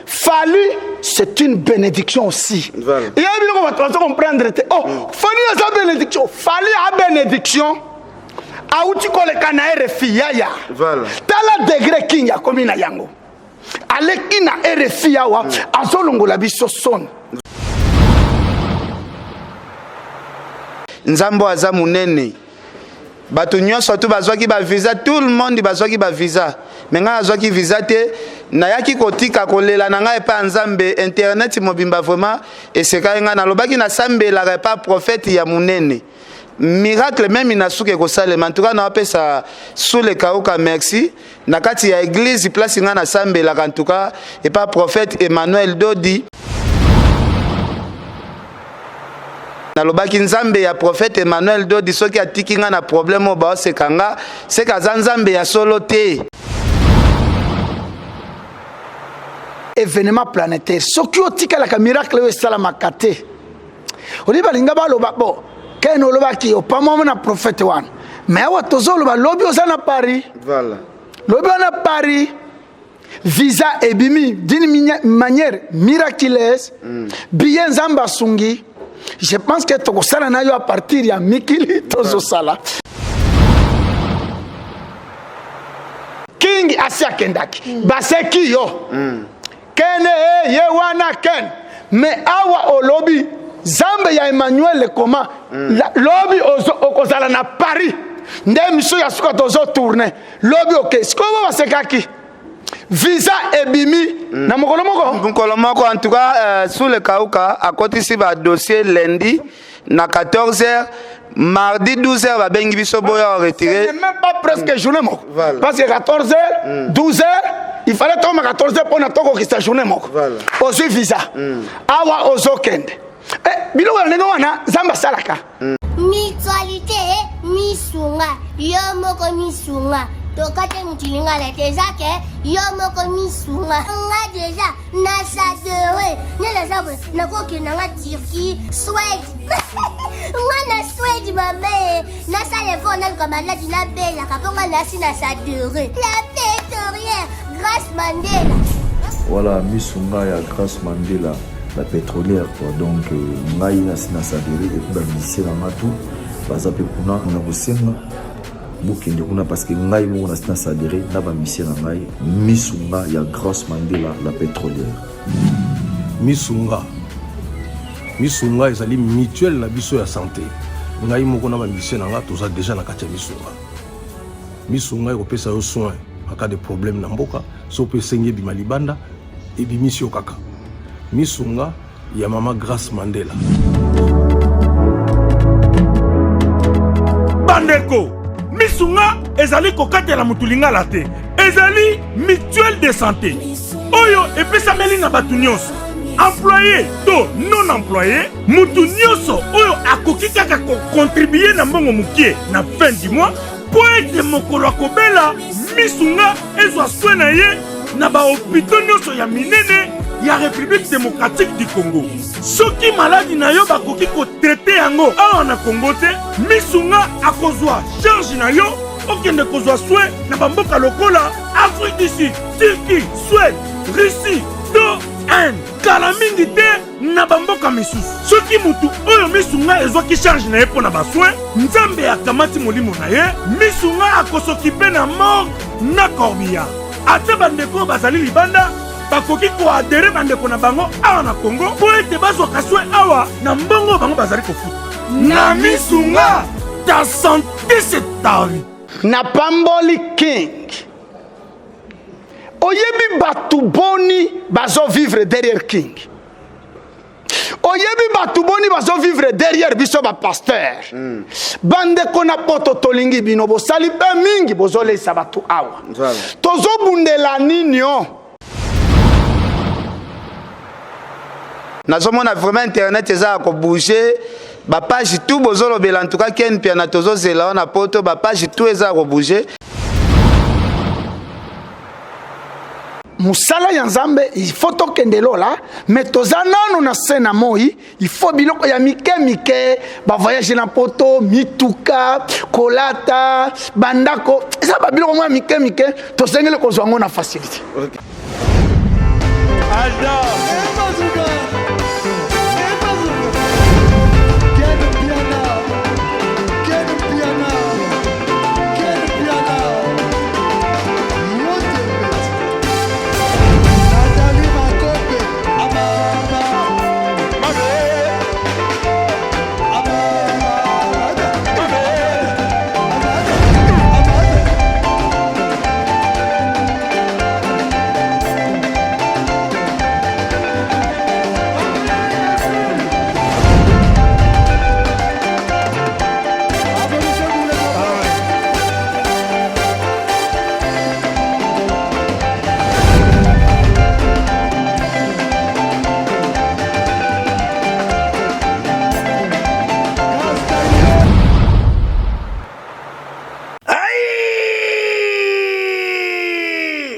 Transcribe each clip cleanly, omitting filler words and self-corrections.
Fally c'est une bénédiction aussi. Voilà. Il y a biloko bato bazo comprendre te. Oh, mm. Fally aza bénédiction. Fally a bénédiction. Auti koleka na RFI yaya. Voilà. Tala degré king akomi na yango. Aleki na RFI awa mm. azolongola biso soni. Nzambo aza munene. Bato nyonso tu bazwaki ba visa, tout le monde bazwaki ba visa. Mais ngai nazwaki visa te, nayaki kotika kolela na ngai epai ya Nzambe, internet mobimba vraiment esekaki ngai, nalobaki nasambelaka epai prophète ya monene. Miracle meme na suka ekosalema. En tout cas napesa Sule Kauka merci na kati ya église place ngai nasambelaka en tout cas epai prophète Emmanuel Dodi. Nalobaki nzambe ya prophète Emmanuel Dodi soki atiki nga na problème oyo baoseka nga seke aza nzambe ya solo te. Evenement planétaire soki otikalaka miracle oyo esalamaka te oli balinga baloba bo ken olobaki opamwama na prophète wana mais awa tozoloba lobi oza na Paris voilà. Lobi wana Paris visa ebimi d'une manière miraculeuse mm. billet nzambe asungi je pense que tokosala na yo à partir ya mikili tozosala king asi akendaki mm. baseki yo mm. kene eh, ye wana ken mais awa olobi zambe ya emmanuel koma mm. lobi okozala na paris nde miso ya suka tozotourne lobi oke sikoyo bo basekaki visa ebimi mm. na mokolo moko mokolo moko en tout cas euh, sous le kauka akotisi ba dossier lundi na 14 heures mardi 12 heures babengi biso boya retirer même pas presque mm. journée moko voilà. parce que 14 heures mm. 12 heures il fallait tokoma 14 heures mpona tokokisa journée moko voilà. ozwi visa mm. awa ozokende eh, biloko ya ndenge wana nzambe asalaka mm. Mutualité misunga yo moko misunga tokate mutu lingala te eza ke yo moko misunga nga deja na sadere nde naza boye nakokende nga turquie swede nga na swede mame nasala effort naluka maladi nabelaka mpo nga nasi na sadere la pétorière grace mandela voilà misunga ya grace mandela la pétrolière quoi donc euh, ngai nasi na sadere epuis bamusicien na nga tout baza mpe kuna na kosenga bokende kuna parce que ngai moko nasi na sadere na bamusicien na ngai misunga ya grace mandela la pétrolière misunga misunga ezali mutuelle na biso ya santé ngai moko na bamusicien na nga toza deja na kati ya misunga misunga ekopesa yo soin en cas de problème na mboka so mpe esengi ebima libanda ebimisi yo kaka misunga ya mama Grace Mandela. Bandeko, misunga ezali kokatela motu lingala te, ezali mutuelle de santé oyo epesameli na bato nyonso employé to non employé motu nyonso oyo akoki kaka kokontribue na mbongo mokie na fin du mois mpo ete mokolo akobela misunga ezwa soin na ye na bahopito nyonso ya minene ya République démocratique du Congo. Soki maladi na yo bakoki kotraite yango awa na Congo te, misunga akozwa charge na yo okende kozwa soin na bamboka lokola Afrique du Sud, Turquie, Suède, Russie to Inde. Kala mingi te na bamboka misusu. Soki motu oyo misunga ezwaki charge na ye mpo na basoin, Nzambe akamati molimo na ye, misunga akosokipe na morgue na corbillard. Ata bandeko oyo bazali libanda bakoki koadere bandeko na bango awa na Congo mpo ete bazwaka soin awa na mbongo oyo bango bazali kofuta. Na misunga, ta sante c'est ta vie. Napamboli King. Oyebi bato boni bazo vivre derrière King? Oyebi bato boni bazo vivre derrière biso ba pasteur? Mm. Bandeko na poto tolingi bino bosali pe mingi bozolesa bato awa. Tozobundela nini o? Nazomona vraiment internet eza ya kobouger ba page tout bozolobela en tout cas Ken Mpiana tozozela wana poto ba page tout eza ya kobouger. Mosala ya Nzambe il faut tokende lola mais toza nanu na se na moi il faut biloko ya mike mike ba voyage na poto mituka kolata bandako eza ba biloko mwa mike mike tosengeli kozwa yango na facilité. Okay.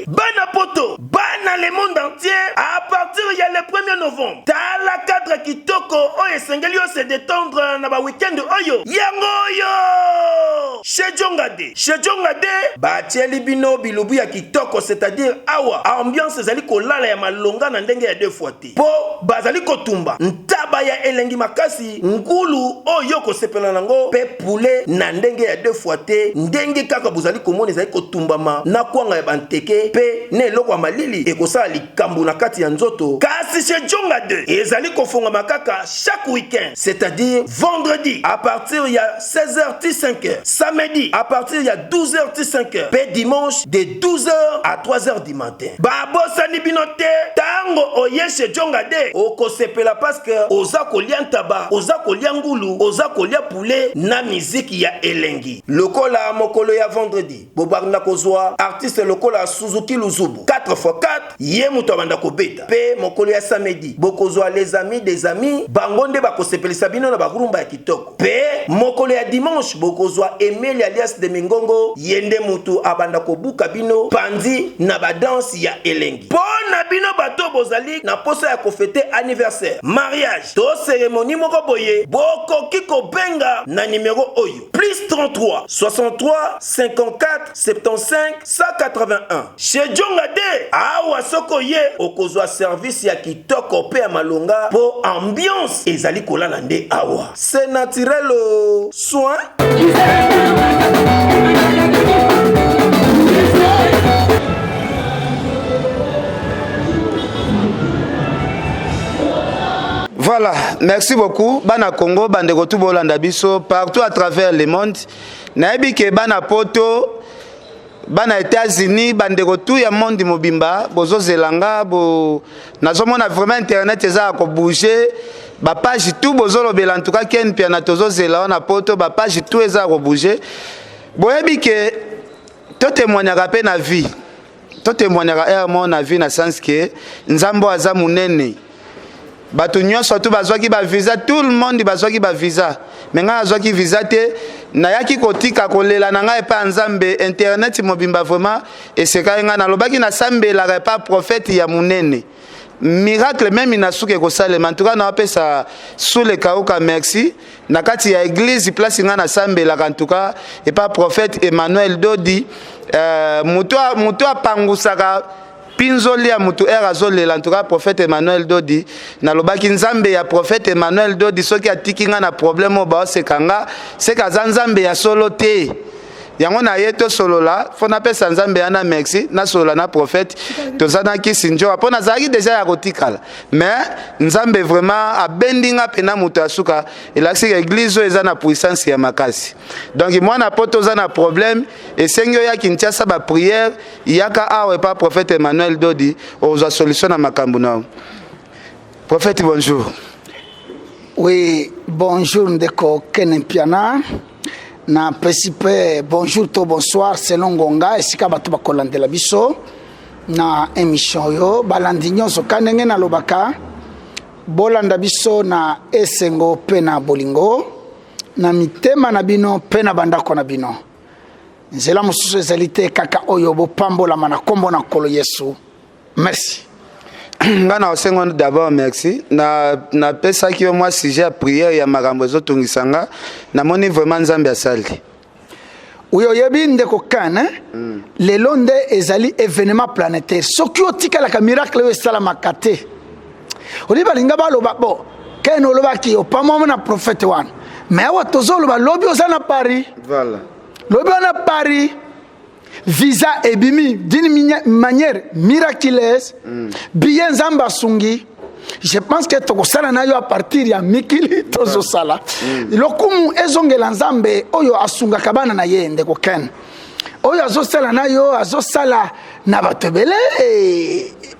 Bana poto, bana le monde entier à partir ya le 1er novembre. Tala cadre kitoko oyo esengeli yo se détendre na ba week-end oyo. Yango oyo! Chez Djongade. Chez Djongade, batieli bino bilubu ya kitoko, c'est-à-dire awa ambiance ezali kolala ya malonga na ndenge ya deux fois te. Mpo bazali kotumba ntaba ya elengi makasi, ngulu oyo okosepela nango, mpe poulet na ndenge ya deux fois te, ndenge kaka bozali komona ezali kotumbama na kwanga ya banteke mpe na eloko ya malili ekosala likambo na kati ya nzoto. Kasi chez Djonga 2 ezali kofongama kaka chaque week-end, c'est-à-dire vendredi à partir ya 16h ti 5h, samedi à partir ya 12h ti 5h mpe dimanche de 12h à 3h du matin. Babosani bino te, tango oye chez Djonga de okosepela parce que oza kolia ntaba, oza kolia ngulu, oza kolia poulet na miziki ya elengi. Lokola mokolo ya vendredi bobanda kozwa artiste lokola Suzuki Luzubu 4x4 ye moto abanda kobeta, pe mokolo ya samedi bokozwa les amis des amis, bango nde bakosepelisa bino na ba rumba ya kitoko. Pe mokolo ya dimanche bokozwa Emeli alias de Mingongo, ye nde mutu abanda kobuka bino panzi na ba danse ya elengi. Po na bino bato oyo bozali na posa ya ko feter anniversaire, mariage to ceremonie moko boye, bokoki kobenga na numero oyo, plus 33 63 54 75 181. Chez Djonga de, awa soki oye okozwa service ya kitoko pe ya malonga po ambiance ezali kolala nde awa. C'est naturel o soin. Voilà, merci beaucoup bana Congo, bandeko tout bolanda biso partout à travers le monde. Nayebi ke bana poto, bana États-Unis, bandeko tout ya monde mobimba bozozela nga bo nazomona vraiment internet eza ya kobouger, ba page tout bozolobela en tout cas Ken Mpiana tozozela wana poto, ba page tout eza ya kobouger. Boyebi ke totémoignaka pe na vie, totémoignaka heure moko na vie na sens ke Nzambe oyo aza monene. Bato nyonso tu bazwaki ba visa, tout le monde bazwaki ba visa, mais ngai nazwaki visa te. Nayaki kotika kolela na ngai epai ya Nzambe, internet mobimba vraiment esekaki ngai. Nalobaki nasambelaka epai ya prophète ya monene, miracle meme na suka ekosalema. En tout cas nawapesa Sule Kauka merci na kati ya église place ngai nasambelaka, en tout cas epai ya prophète Emmanuel Dodi, moto apangusaka pinzoli ya mutu ere azolela. En tout cas prophète Emmanuel Dodi, nalobaki Nzambe ya prophète Emmanuel Dodi soki atiki nga na problème oyo baoseka nga, seka aza Nzambe ya solo te. Yango na ye tosolola, fo napesa Nzambe yana merci, nasolola na prophète, toza na kisi njoka mpo nazalaki deja ya kotikala, mais Nzambe vraiment abendi nga pena moto ya suka, elakisi ke église oyo eza na puissance ya makasi. Donc mwana poto oza na problème, esengi oya Kinshasa ba prière, yaka awa epa prophète Emmanuel Dodi, ozwa solution na makambo na yo. Prophète, bonjour. Oui, bonjour ndeko Ken Mpiana. Na pesi pe bonjour to bonsoir selon ngonga esika bato bakolandela biso na émission oyo. Balandi nyonso ka ndenge nalobaka, bolanda biso na esengo pe na bolingo na mitema na bino pe na bandako na bino. Nzela mosusu ezali te kaka oyo bopambolama na kombo na Nkolo Yesu. Merci. Nga na osengo d'abord merci. Na napesaki yo mwa sujet ya prière ya makambo ezotungisa nga. Namoni vraiment Nzambe asali. Oyo oyebi ndeko kan eh? Lelo nde ezali événement planétaire. Soki otikalaka miracle oyo esalamaka te, oyebi balinga baloba bo ken olobaki opamwama na prophète wana, mais awa tozoloba lobi oza na Paris. Voilà. Lobi wana Paris, visa ebimi d'une manière miraculeuse, billet Nzambe asungi. Je pense que tokosala na yo à partir ya mikili, tozosala. Lokumu ezongela Nzambe oyo asungaka bana na ye. Ndeko Ken, oyo azosala na yo, azosala na bato ebele,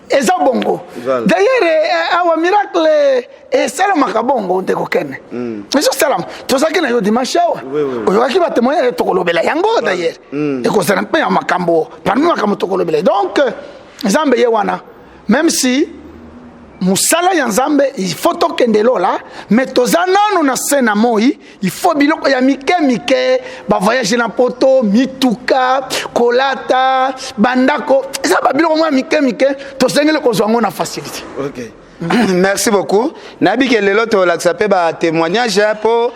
eza bongo. D'ailleurs awa miracle esalamaka bongo, ndeko Ken, ezosalama. Tozalaki na yo dimanche awa, oyokaki batémoignage, tokolobela yango d'ailleurs. Ekozala mpe ya makambo parmi makambo tokolobela. Donc Nzambe ye wana, même si mosala ya Nzambe, il faut tokende lola, mais toza nanu na se na moi. Il faut biloko ya mike mike, bavoyage na poto, mituka, kolata, bandako, eza babiloko moko ya mike mike, tosengeli kozwa yango na facilité. Ok, merci beaucoup. Nayebi ke lelo tolakisa mpe batémoignage, mpo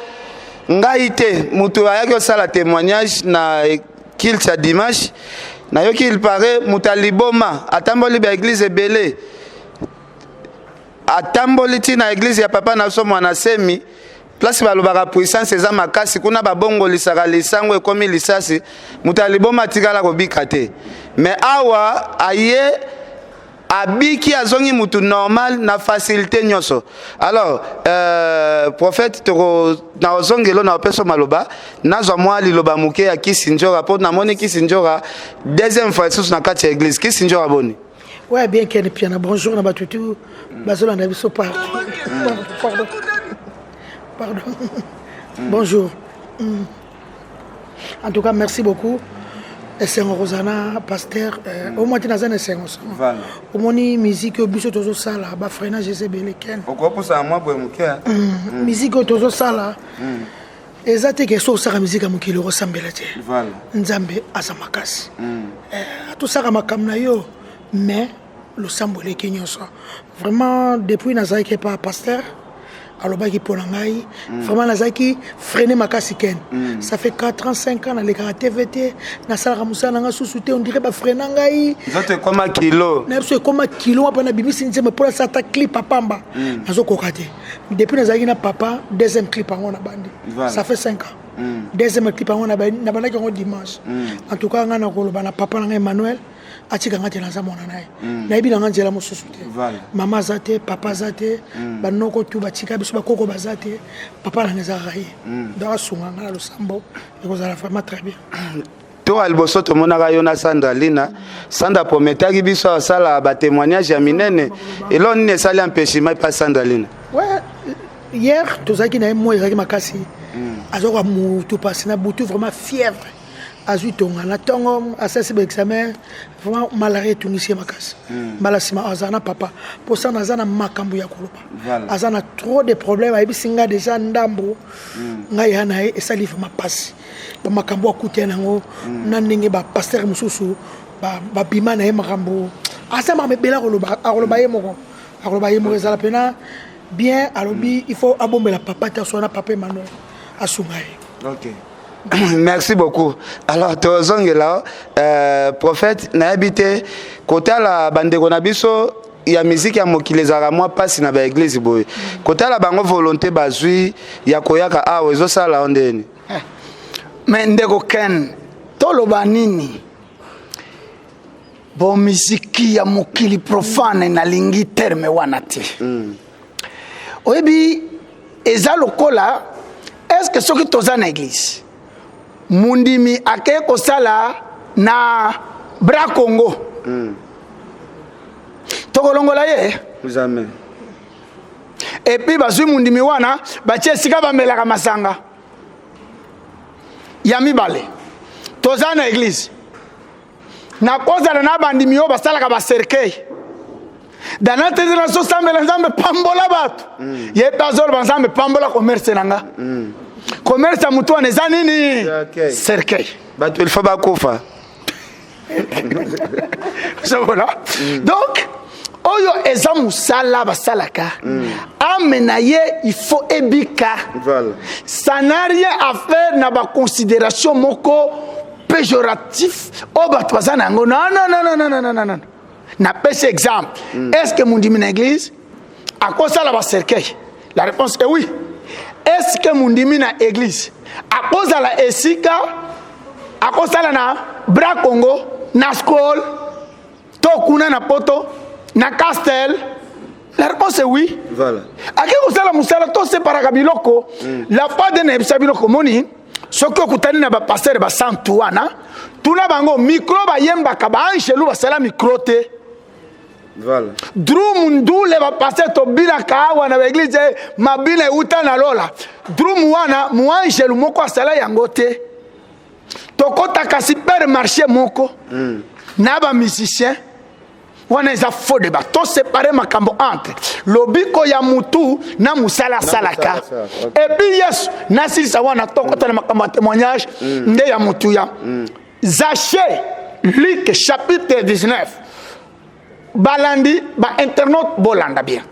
ngai te moto ayaki osala témoignage na culte ya dimanche. Nayoki il paraît moto aliboma atamboli baéglise ebele, atamboli ntina église ya papa na biso Mwana Semi, place balobaka puissance eza makasi kuna, babongolisaka lisango ekomi lisasi. Moto aliboma atikala kobika te, mais awa aye abiki, azongi mutu normal na facilité nyonso. Alors prophète, toko na ozongelo na opesa maloba, nazwa mwa liloba moke ya Kisi Nzoka, mpo namoni Kisi Nzoka deuxième fois lisusu na kati ya église. Kisi Nzoka, boni? Ouais, bien Ken Piana, bonjour na bato tu bazolanda biso partout. Pardon, pardon. Bonjour. En tout cas, merci beaucoup. Esengo kozala na pasteur omoi te, naza na esengo sama. Omoni musique oyo biso tozosala, bafreinage eza ebele, Ken. Okopusana mwa boye moke. Musique oyo tozosala eza te ke so osaka musique ya mokili okosambela te. Nzambe aza makasi. Atosaka makambo na yo, mais losambo eleki nyonso. Vraiment, depuis nazalaki epa pasteur, alobaki mpo na ngai, vraiment nazalaki freiné makasi, Ken. Ça fait 4 ans, 5 ans nalekaka TV te, nasalaka mosala na ngai susu te. On dirait bafreina ngai. Nzoto ekoma kilo. Na biso ekoma kilo mpo nabimisi nzembo mpo nasala ata clip apamba, nazokoka te. Depuis nazalaki na papa, deuxième clip yango na bandi. Ça fait 5 ans. Deuxième clip yango nabandaki yango dimanche. En tout cas, ngai nakoloba na papa na ngai Emmanuel, atika nga te, naza mwana na ye. Nayebi na nga nzela mosusu te. Mama aza te, papa aza te, banoko tu batika biso, bakoko baza te, papa na nga ezalaka ye. Donc asunga nga na losambo, ekozala vraiment très bien. To ya liboso tomonaka yo na Sandra Lina. Sandra prometaki biso asala batémoignage ya minene. Eloko nini esali empêchement epa Sandra Lina? Ouais, hier tozalaki na ye, moi ezalaki makasi, azwaka mutu pasi na butu, vraiment fièvre, azwi tonga na ntongo, asalisi baexamen, vraiment malaria etungisi ye makasi. Mbala nsima azala na papa mpo sana aza na makambo ya koloba. Aza na trop de problème, ayebisi nga déjà ndambo. Ngai ya na ye esali vraiment mpasi, bamakambo akuta yango na ndenge bapasteur mosusu babima na ye. Makambo aza makambo ebele akoloba, akoloba ye moko, akoloba ye moko, ezala mpena bien. Alobi il faut abombela papa te, aso na papa Emmanuel asunga ye. Ok, merci beaucoup. Alors tozongela prophète. Nayebi te, kotala bandeko na biso ya miziki ya mokili ezalaka mwa mpasi na baéglise boye, kotala bango volonté bazwi ya koyaka awa, ezosala o ndeni? Mais ndeko Ken, toloba nini? Bon, miziki ya mokili profane, nalingi terme wana te. Oyebi, eza lokola est ce que soki toza na église, mundimi akei kosala na Bra Congo, tokolongola ye? Jamais. Et puis bazwi mundimi wana, batie esika bamelaka masanga. Ya mibale, toza na église, nakozala na bandimi oyo basalaka bacercueil dana te, nazosambela Nzambe pambola bato, ye mpe azoloba Nzambe pambola commerce na nga. Commerce ya motu wana eza nini? Cercueil. Cercueil. Bato il faut bakufa. Ozomona, donc oyo eza mosala basalaka, âme na ye il faut ebika. Ça n'a rien à faire na baconsidération moko. péjoratif oyo bato baza na yango. Non, non, non, non, non, non, non. Napesi exemple. Est ce que mondimi na église akosala bacercueil? La réponse est oui. Est ce que mondimi na église akozala esika akosala na Bra Congo, na Skol, to kuna na Poto, na Castel? La réponse est oui. Voilà. Ake kosala mosala, toseparaka biloko. La fois de nayebisa biloko, moni soki okutani na bapasteur basantu wana, tuna bango micro bayembaka, baangelu basala micro te. Voilà. Drum, ndule, bapasteur tobilaka awa na baéglise, mabina euta na lola. Drum wana, moangelu moko asala yango te. Tokɔtaka supermarché moko na bamusicien wana, eza faux débat. Tosépare makambo entre lobiko ya mutu na mosala asalaka. Ok. Et puis Yesu nasilisa wana, tokɔta na makambo ya témoignage nde ya mutu ya Zachée, Luc chapitre 19. Balandi bainternaute, bolanda bien.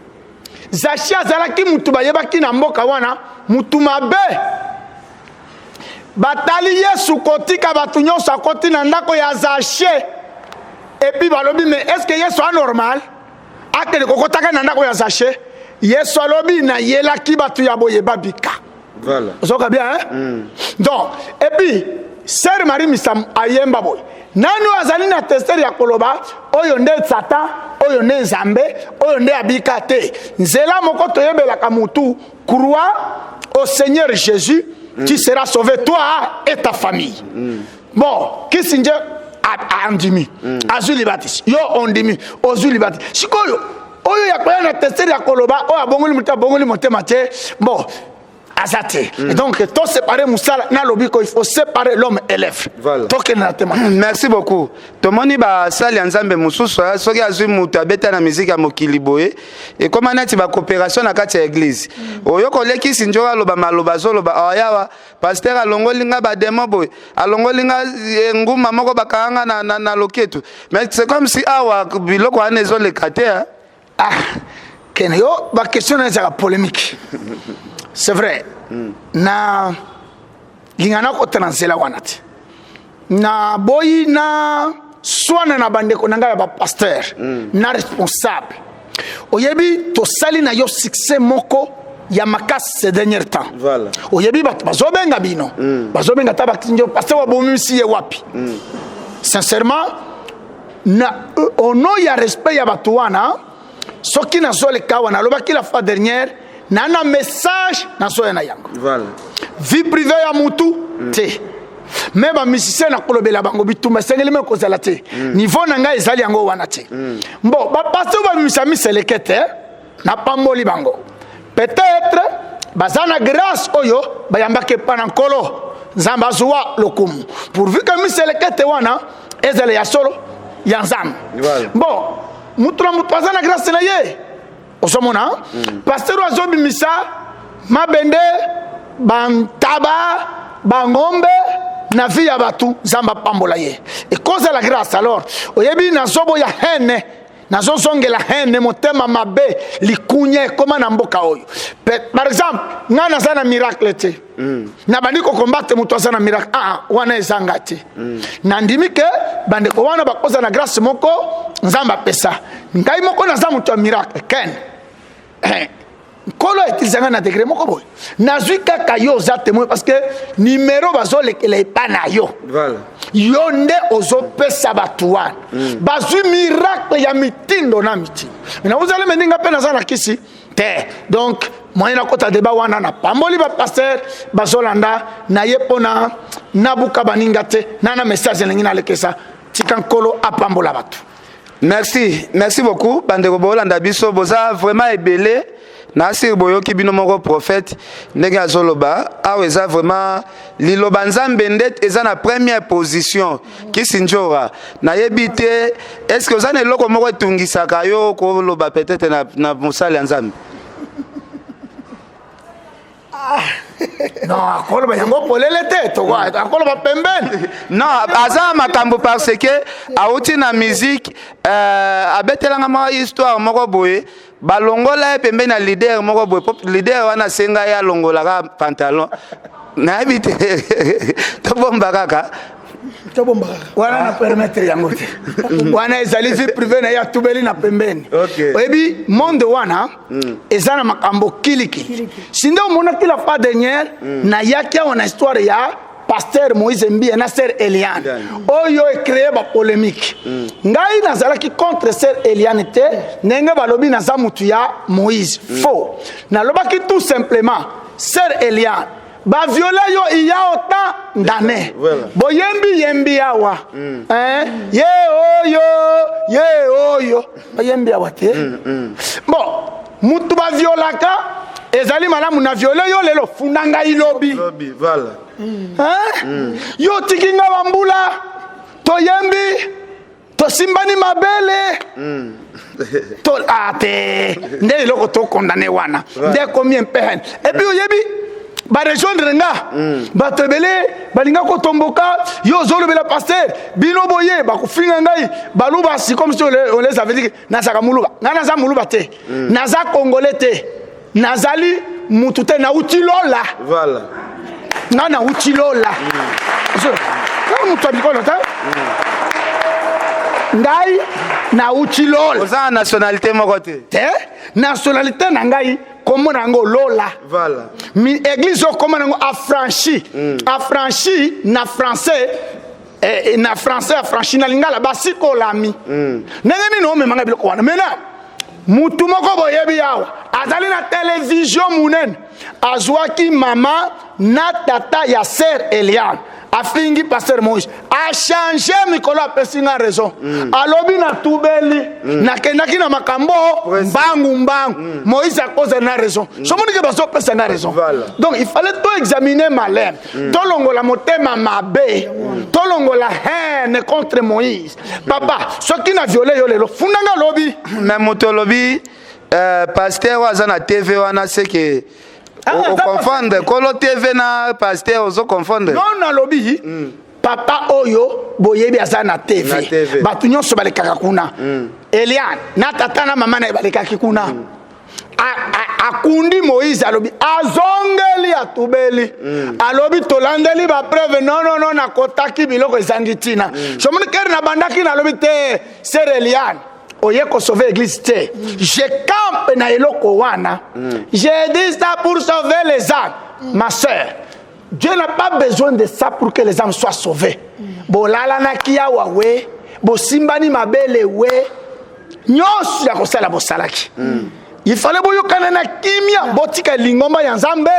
Zachée azalaki mutu bayebaki na mboka wana, mutu mabe. Batali Yesu kotika bato nyonso, akoti na ndako ya Zachée. Et puis balobi: "Mais est ce que Yesu anormal akende kokotaka na ndako ya Zachée?" Yesu alobi: "Nayelaki bato ya boye babika." Voilà. Ozoka bien, hein? Donc, et puis sœur Marie Misam ayemba boye: nani oyo azali na testeur ya koloba oyo nde Satan, oyo nde Nzambe, oyo nde abika te? Nzela moko toyebelaka mutu: crois au Seigneur Jésus, tu seras sauvé, toi et ta famille. Bon, kisi nje andimi, azwi libatisi. Yo ondimi, ozwi libatisi. Sikoyo oyo ya koya na testeur ya koloba oyo abongoli moto, abongoli motema te, bon, aza te. Donc tosépare mosala na lobiko, il faut séparer l'homme et l'œuvre. Voilà. Tokende na témoignage. Merci beaucoup. Tomoni basali ya Nzambe mosusu, soki azwi moto abeta na miziki ya mokili boye, ekóma neti bacoopération na kati ya église. Oyo kolekisi njo aloba maloba, azoloba ayawa pasteur alongoli nga badémon boye, alongoli nga nguma moko bakanga nga na loketu. Mais c'est comme si awa biloko wana ezoleka te, hein? Ah, kene yo baquestion na ezalaka polémique, c'est vrai. Na linga nakota na nzela wana te. Naboyi na swana na bandeko na ngai ya bapasteur na responsable. Oyebi, tosali na yo succès moko ya makasi ces dernier temps. Voilà. Oyebi, bato bazobenga bino, bazobenga ta bakinjo: "Pasteur, wabomisi ye wapi?" Sincèrement, na au nom ya respect ya bato wana, soki nazoleka awa, nalobaki la fois dernière na message nazoya na yango. Voilà. Vie privée ya mutu te. Me bamusicien, na kolobela bango, bitumba esengeli me kozala te. Niveau na ngai ezali yango wana te. Bon, bapasteur babimisa miseleke te, napamboli bango. Peut-être baza na grâce oyo bayambaki epa na Nkolo. Nzambe azwa lokumu, pourvu que miseleke te wana ezala ya solo ya Nzambe. Voilà. Bon, mutu na mutu aza na grâce na ye. Ozomona, pasteur oyo azobimisa mabende, bantaba, bangombe na vie ya bato, Nzambe apambola ye, ekozala grâce. Alors oyebi, nazoboya haine, nazozongela haine, motema mabe, likunya ekóma na mboka oyo. Par exemple, ngai naza na miracle te, nabandi kocombattre moto aza na miracle. Ah, wana ezanga te. Nandimi ke bandeko wana bakoza na grâce moko Nzambe apesa. Ngai moko naza moto ya miracle, ken Nkolo autilisanga ngai na degré moko boye. Nazwi kaka yo oza témoin, parce que numéro bazolekela epa na yo. Voilà. Yo nde ozopesa bato wana, bazwi miracle ya mitindo na mitindo. Na ozali meninga mpe naza na kisi te. Donc moyen nakota débat wana, napamboli bapasteur bazolanda na ye mpona nabuka baninga te. Na message elingi nalekesa, tika Nkolo apambola bato. Merci, merci beaucoup. Bandeko bolanda biso, boza vraiment ebele na asiri. Boyoki bino moko prophète ndenge azoloba awa, eza vraiment liloba Nzambe nde eza na première position. Kisi njora, nayebi te, est ce que oza na eloko moko etungisaka yo koloba peut-être na mosali ya Nzambe? Non, akoloba yango polele te, akoloba pembeni. Non, aza makambo parce que awuti na musique, abetelanga mwa histoire moko boye, balongola ye pembeni na leader moko boye, po leader wana asenga ye alongolaka pantalon. Nayebi te, tobomba kaka. Tobomba kaka. Wana na permettre yango te. Wana ezali vie privée na ye, atubeli na pembeni. Oyebi monde wana eza na makambo kilikili. Si nde omonaki la fois dernière, nayaki awa na histoire ya pasteur Moïse Mbiye na sœur Eliane oyo ecréé bapolémique. Ngai nazalaki contre sœur Eliane te, ndenge balobi naza mutu ya Moïse. Faux. Nalobaki tout simplement, sœur Eliane, baviole yo il y a autant d'années. Boyembi yembi awa. Hein? Ye oyo, ye oyo. Bayembi awa te. Bon, mutu baviolaka ezali malamu na viole yo lelo, funda ngai lobi. Lobi, voilà. Hein? Yo otiki nga bambula, toyembi, tosimbani mabele. To ah te, nde eloko tokondane wana nde ekomi mpe haine. Et puis oyebi barejoindre nga, bato ebele balinga kotomboka. Yo ozolobela pasteur, bino boye bakofinga ngai baluba. Si comme si on les avait dit nazalaka moluba. Ngai naza moluba te, naza congolais te, nazali mutu te, nauti lola. Ngai nauti lola. Ngai moto ya bikolo te, ngai nauti lola. Oza na nationalité moko te. Te, nationalité na ngai kombo na yango lola. Mi église oyo kombo na yango affranchi. Affranchi na français, na français affranchi, na lingala basikolami. Ndenge nini omemanga biloko wana? Maintenant, mutu moko boyebi awa azali na televizio monene, azwaki mama na tata ya sœur Eliane, afingi pasteur Moïse, achange mikolo, apesi nga raison. Alobi natubeli, nakendaki na makambo mbangu mbangu. Moïse akoza na raison. Somoni ke bazopesa nga raison. Donc il fallait to examiner malin, tolongola motema mabe, tolongola haine contre Moïse. Papa, soki na viole yo lelo, fundanga lobi. Mais moto olobi pasteur oyo aza na TV wana, seke oconfondre kolo TV na pasteur, ozoconfondre. Non, nalobi papa oyo boyebi aza na TV, Na TV. Bato nyonso balekaka kuna. Eliane na tata na mama na ye balekaki kuna. Akundi Moïse, alobi azongeli, atubeli. Alobi tolandeli bapreuve. Non, non, non, nakotaki biloko ezangi ntina. Somoni kere nabandaki, nalobi te, sœur Eliane oye kosauve église te. Je campe na eloko wana. J'ai dit ça pour sauver les âmes. Ma sœur, Dieu n'a pas besoin de ça pour que les âmes soient sauvées. Bolalanaki awa we, bosimbani mabele we, nyonso ya kosala bosalaki. Il fallait boyokana na kimia, botika lingomba ya Nzambe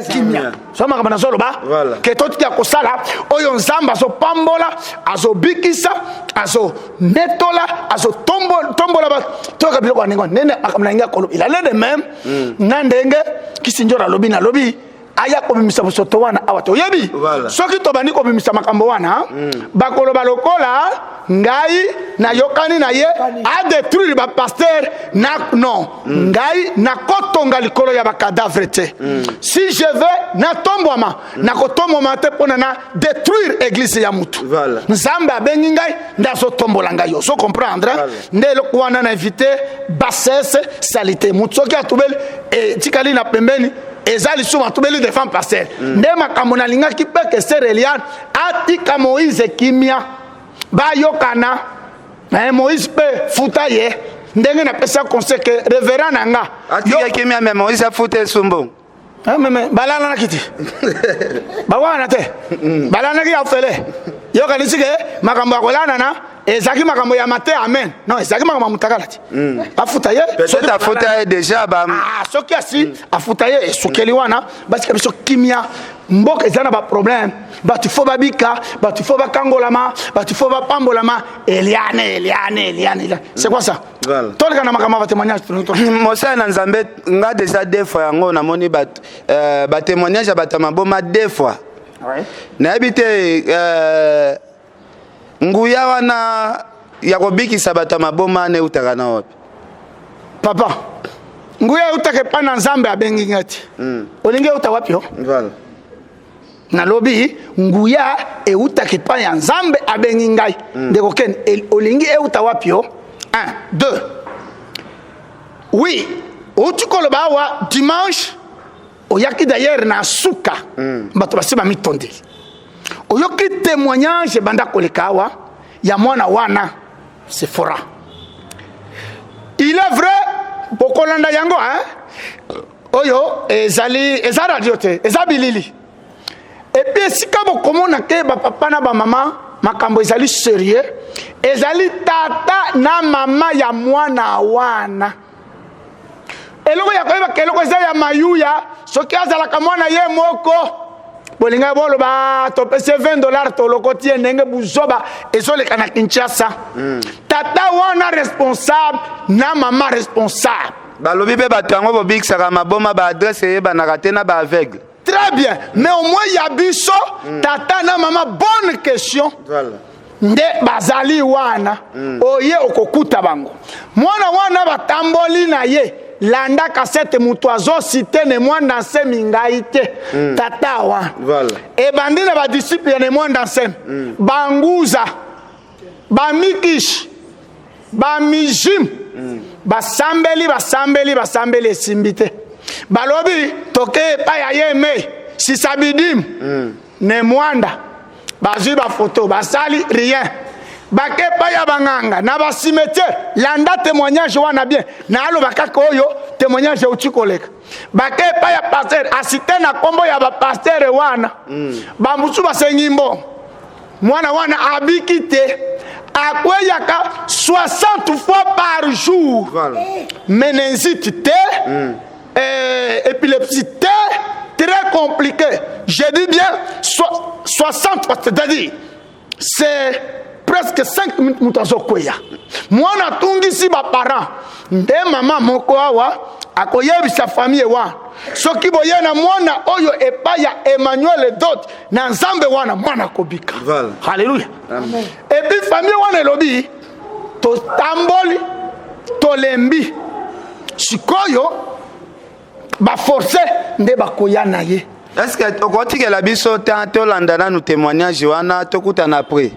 kimia. So makambo nazoloba ke totika kosala oyo Nzambe azopambola, azobikisa, azonetola, azotombola bato. Toyoka biloko ya ndenge wana. Nene makambo na ngai akoloba, il allait de même na ndenge Kisinjora alobi, nalobi aya kobimisa bosoto wana awa. Toyebi soki tobandi kobimisa makambo wana, bakoloba lokola ngai nayokani na ye adétruire bapasteur na non. Ngai nakotonga likolo ya bacadavre te. Si je veux natombwama, nakotombwama te mpona na détruire église ya mutu. Nzambe abengi ngai nde azotombola ngai, ozo comprendre? Nde eloko wana na évite bassesse, salité. Mutu soki atubeli, etikali na pembeni, eza lisumu atubeli devant pasteur. Nde makambo nalingaki mpe ke sœur Eliane atika Moïse kimia, bayokana. Moïse mpe futa ye ndenge napesa conseil ke révérend na nga. Atika kimia, mais Moïse afuta esumbu. Meme balalanaki te, bawana te, balanaki ya ofele. Yokanisi ke makambo ya kolandana ezalaki makambo ya mate amen. Non, ezalaki makambo ya mutakala te. Bafuta ye. Peut-être afuta ye déjà ba Ah, soki asi afuta ye, esukeli wana. Basika biso kimia. Mboka eza na baproblème, bato fo babika, bato fo bakangolama, bato fo bapambolama. Eliane, Eliane, Eliane, Eliane, c'est quoi ça? Toleka na makambo ya batémoignage. Mosala na Nzambe, nga déjà deux fois yango namoni batémoignage ya bato ya maboma deux fois. Nayebi te nguya wana ya kobikisa bato ya maboma wana eutaka na wapi? Papa, nguya eutaka epai na Nzambe abengi ngai te. Olingi euta wapi yo? Nalobi nguya eutaka epai ya Nzambe abengi ngai. Ndeko Ken, olingi euta wapi yo? 1 2, oui, outi koloba awa dimanche oyaki d'ailleurs na suka. Bato basi bamitondeli. Oyoki témoignage ebanda koleka awa ya mwana wana Sephora. Il est vrai bokolanda yango hein? Oyo ezali eza radio te, eza bilili. Epuis esika bokomona ke bapapa na bamama makambo ezali serieux, ezali tata na mama ya mwana wana. Eloko ya koyeba ke eloko eza ya mayuya, soki azalaka mwana ye moko bolingai boloba topesi ye 20 dollars tolokoti ye ndenge buzoba ezoleka na Kinshasa. Tata wana responsable na mama responsable. Balobi mpe bato yango bobikisaka maboma, ba adresse eyebanaka te na ba aveugle. Très bien, mais au moins ya biso tata na mama, bonne question. Voilà. Nde bazali wana. Oye okokuta bango mwana wana batamboli na ye, landa kasete moto azosite ne Mwanda Nsemi ngai te. Tata wana Voilà. ebandi na badisciple ya ne Mwanda Nsemi, banguza bamikishi bamijim, basambeli basambeli basambeli esimbi te. Balobi toke epai ya ye me sisabidim ne Mwanda, bazwi bafoto basali rien, bake epai ya banganga na bacimetière. Landa témoignage wana bien, naaloba kaka oyo témoignage euti koleka. Bake epai ya pasteur, asite na nkombo ya bapasteur wana. Bamosusu basengi mbongo, mwana wana abiki te, akweyaka 60 fois par jour. Voilà. Méningite te, épilepsie te, très compliqué. Je dis bien 60 fois, c'est-à-dire c'est presque 5 minutes moto azokweya. Mwana atungisi baparent. Nde mama moko awa akoyebisa famille wana, soki boye na mwana oyo epai ya Emmanuel Dot na Nzambe wana, mwana akobika. Voilà. Halleluya. Et puis famille wana elobi totamboli tolembi, sikoyo baforce nde bakoya na ye. Est-ce que okotikela biso temps tolanda nanu témoignage wana, tokutana après?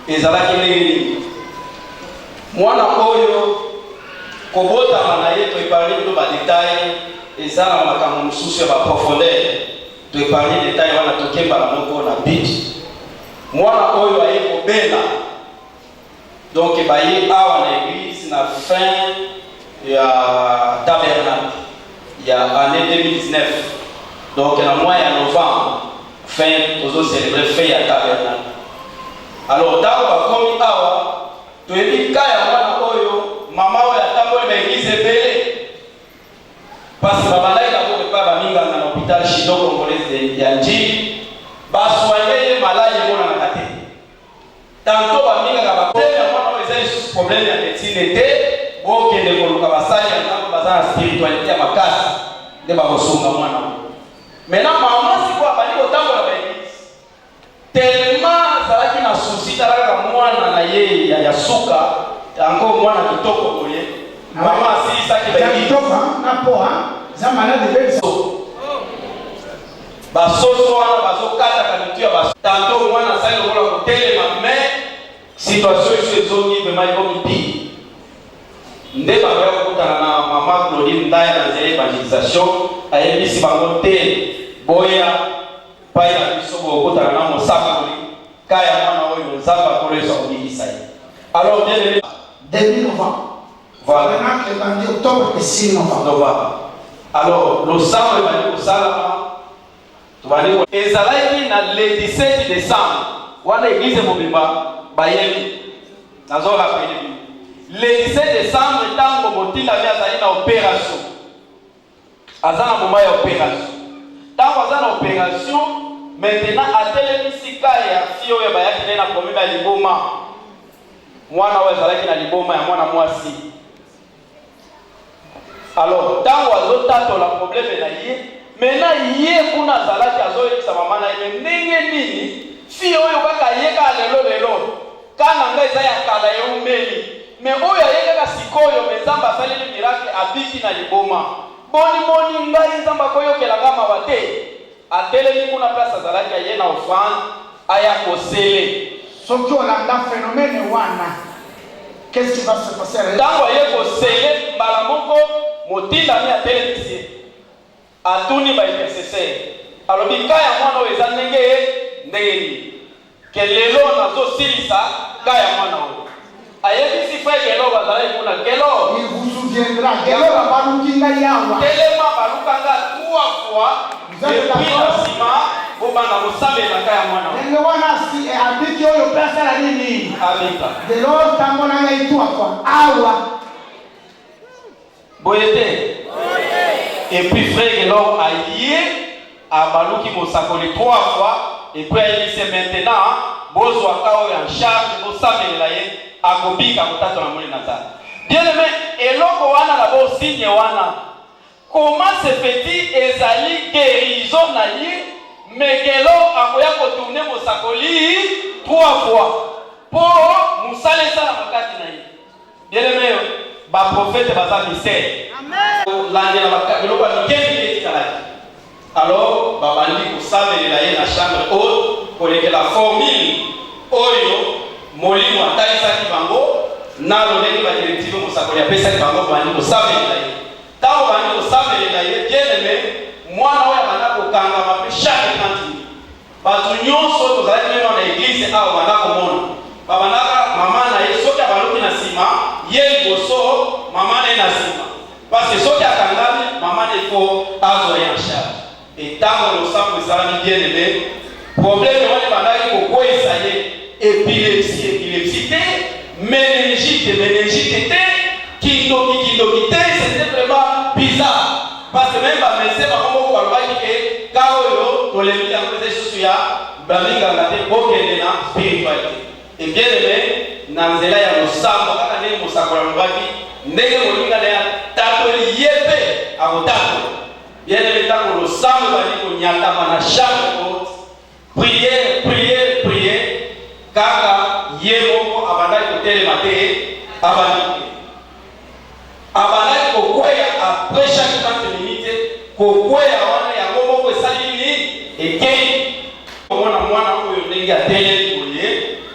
Ezalaki ndenge nini mwana oyo kobotama na ye? Toépargne bino badétail, eza na makambo mosusu ya baprofondeur, toépargne détail wana, tokembala moko na but. Mwana oyo aye kobela, donc baye awa na église na fin ya tabernacle ya année 2019, donc na mois ya novembre, fin tozocélébrer fin ya tabernacle. Alors ntango bakomi awa, toyebi ka ya mwana oyo, mama oyo atamboli baéglise ebele, parce que babandaki d'abord epai baminganga na hôpital chino congolaise ya Njili, basoigne ye, maladi emonanaka te. Tantôt baminganga baproblème ya mwana oyo eza lisusu problème ya médecine te, bokende koluka basali ya Nzambe baza na spiritualité ya makasi nde bakosunga mwana oyo. Maintenant mama sikoyo abandi kotambola baéglise, tellement azalaki na souci, tala kaka mwana na ye ya suka encore, mwana kitoko boye, mama asilisaki baéglise. Basoso wana bazokataka mitu ya baso. Tantôt mwana asali lokola kotelema, mais situation esu ezongi, vraiment ekomi pire. Nde bakoya kokutana na mama Claudine Ndaya na nzela évangélisation, ayebisi bango te boya pai na biso, bokokutana na mosakoli ka ya mwana oyo, Nzambe akolo Yesu akobikisa ye. Alors bien aimé, Début novembre. Voilà. Tabernacle ebandi octobre et 6 novembre. Novembre. Alors losambo ebandi kosalama, tobandi ezalaki na le 17 décembre wana, église mobimba bayebi, nazorappeler bino le 17 décembre, ntango motindami azali na opération, aza na moment ya opération. Ntango aza na opération, maintenant atelemisi ka ya fille oyo bayaki nde na problème ya liboma, mwana oyo azalaki na liboma ya mwana mwasi. Alors ntango azotatola problème na ye, maintenant ye kuna azalaki azoyebisa mama na ye: me ndenge nini fille oyo kaka ye kaka lelo lelo, ka na ngai eza ya kala eumeli, me oyo aye kaka sikoyo, me Nzambe asaleli miracle, abiki na liboma. Boni boni ngai Nzambe akoyokela nga mawa te? Atelemi kuna place azalaki aye na offrande aya ko sceller. Soki olanda phenomène wana, qu'est-ce qui va se passer? Tango aye ko sceller mbala moko motindami atelemisi ye. Atuni ba intercesseurs alobi cas ya mwana oyo eza ndenge ndenge nini? Que lelo nazo silisa cas ya mwana oyo. Ayebisi frère Gelor azalaki kuna, Gelor! Il vous souviendra, Gelor abaluki ngai awa. Telema baluka nga trois fois Vous êtes et puis na d'accord? sima bobanda kosambela cas ya mwana oyo. Ndenge wana asi eh, abiki oyo pe asala nini? Abika. Gelor tambola ngai trois fois awa. Boye te? Et puis frère Gelor aye abaluki mosakoli trois fois et puis ayebisi ye maintenant bozwa ka oyo en charge bosambelela ye akobika akotatola moni na Nzambe. Bien aimé, eloko wana d'abord signe wana comment se fait-il ezali guérison na ye mais Gelor akoya ko tourner mosakoli trois fois po mosala esalama kati na ye. Bien aime ba prophète baza mystère. Kolandela ba biloko ya mike mike etikalaki. Alors babandi kosambelela ye na chambre haute kolekela formule oyo molimo atalisaki bango na lolenge ba directive mosakoli apesaki bango babandi kosambelela ye. Tango babandi kosambelela ye bien aime mwana oyo abanda kokangama pe chaque 30 minutes. Batu nionso oyo tozalaki meme awa na eglise awa banda komona babandaka maman na ye soki abaluki na sima ye liboso maman na ye na sima parce que soki akangami maman na ye faut azwa ye en charge et tango losambo esalami bien aime problème wana ebandaki kokweyisa ye epilepsie epilepsie te meningite meningite te Kindoki kindoki te c'etait vraiment bizarre parce que meme ba medecins bango moko balobaki ke cas oyo tolembi yango eza lisusu ya ba minganga te bokende na spiritualite et bien aime na nzela ya losambo kaka ndenge mosakoli alobaki ndenge moninga na ye atatoli ye pe akotatola bien aime ntango losambo ebandi konyatama na chambre haute Prière, prière, prière, kaka ye moko abandaki kotelema te, abandi kokende. Abandaki kokweya après chaque 30 minutes, kokweya wana yango moko esali nini? Ekei. Komona mwana oyo ndenge atelemi boye,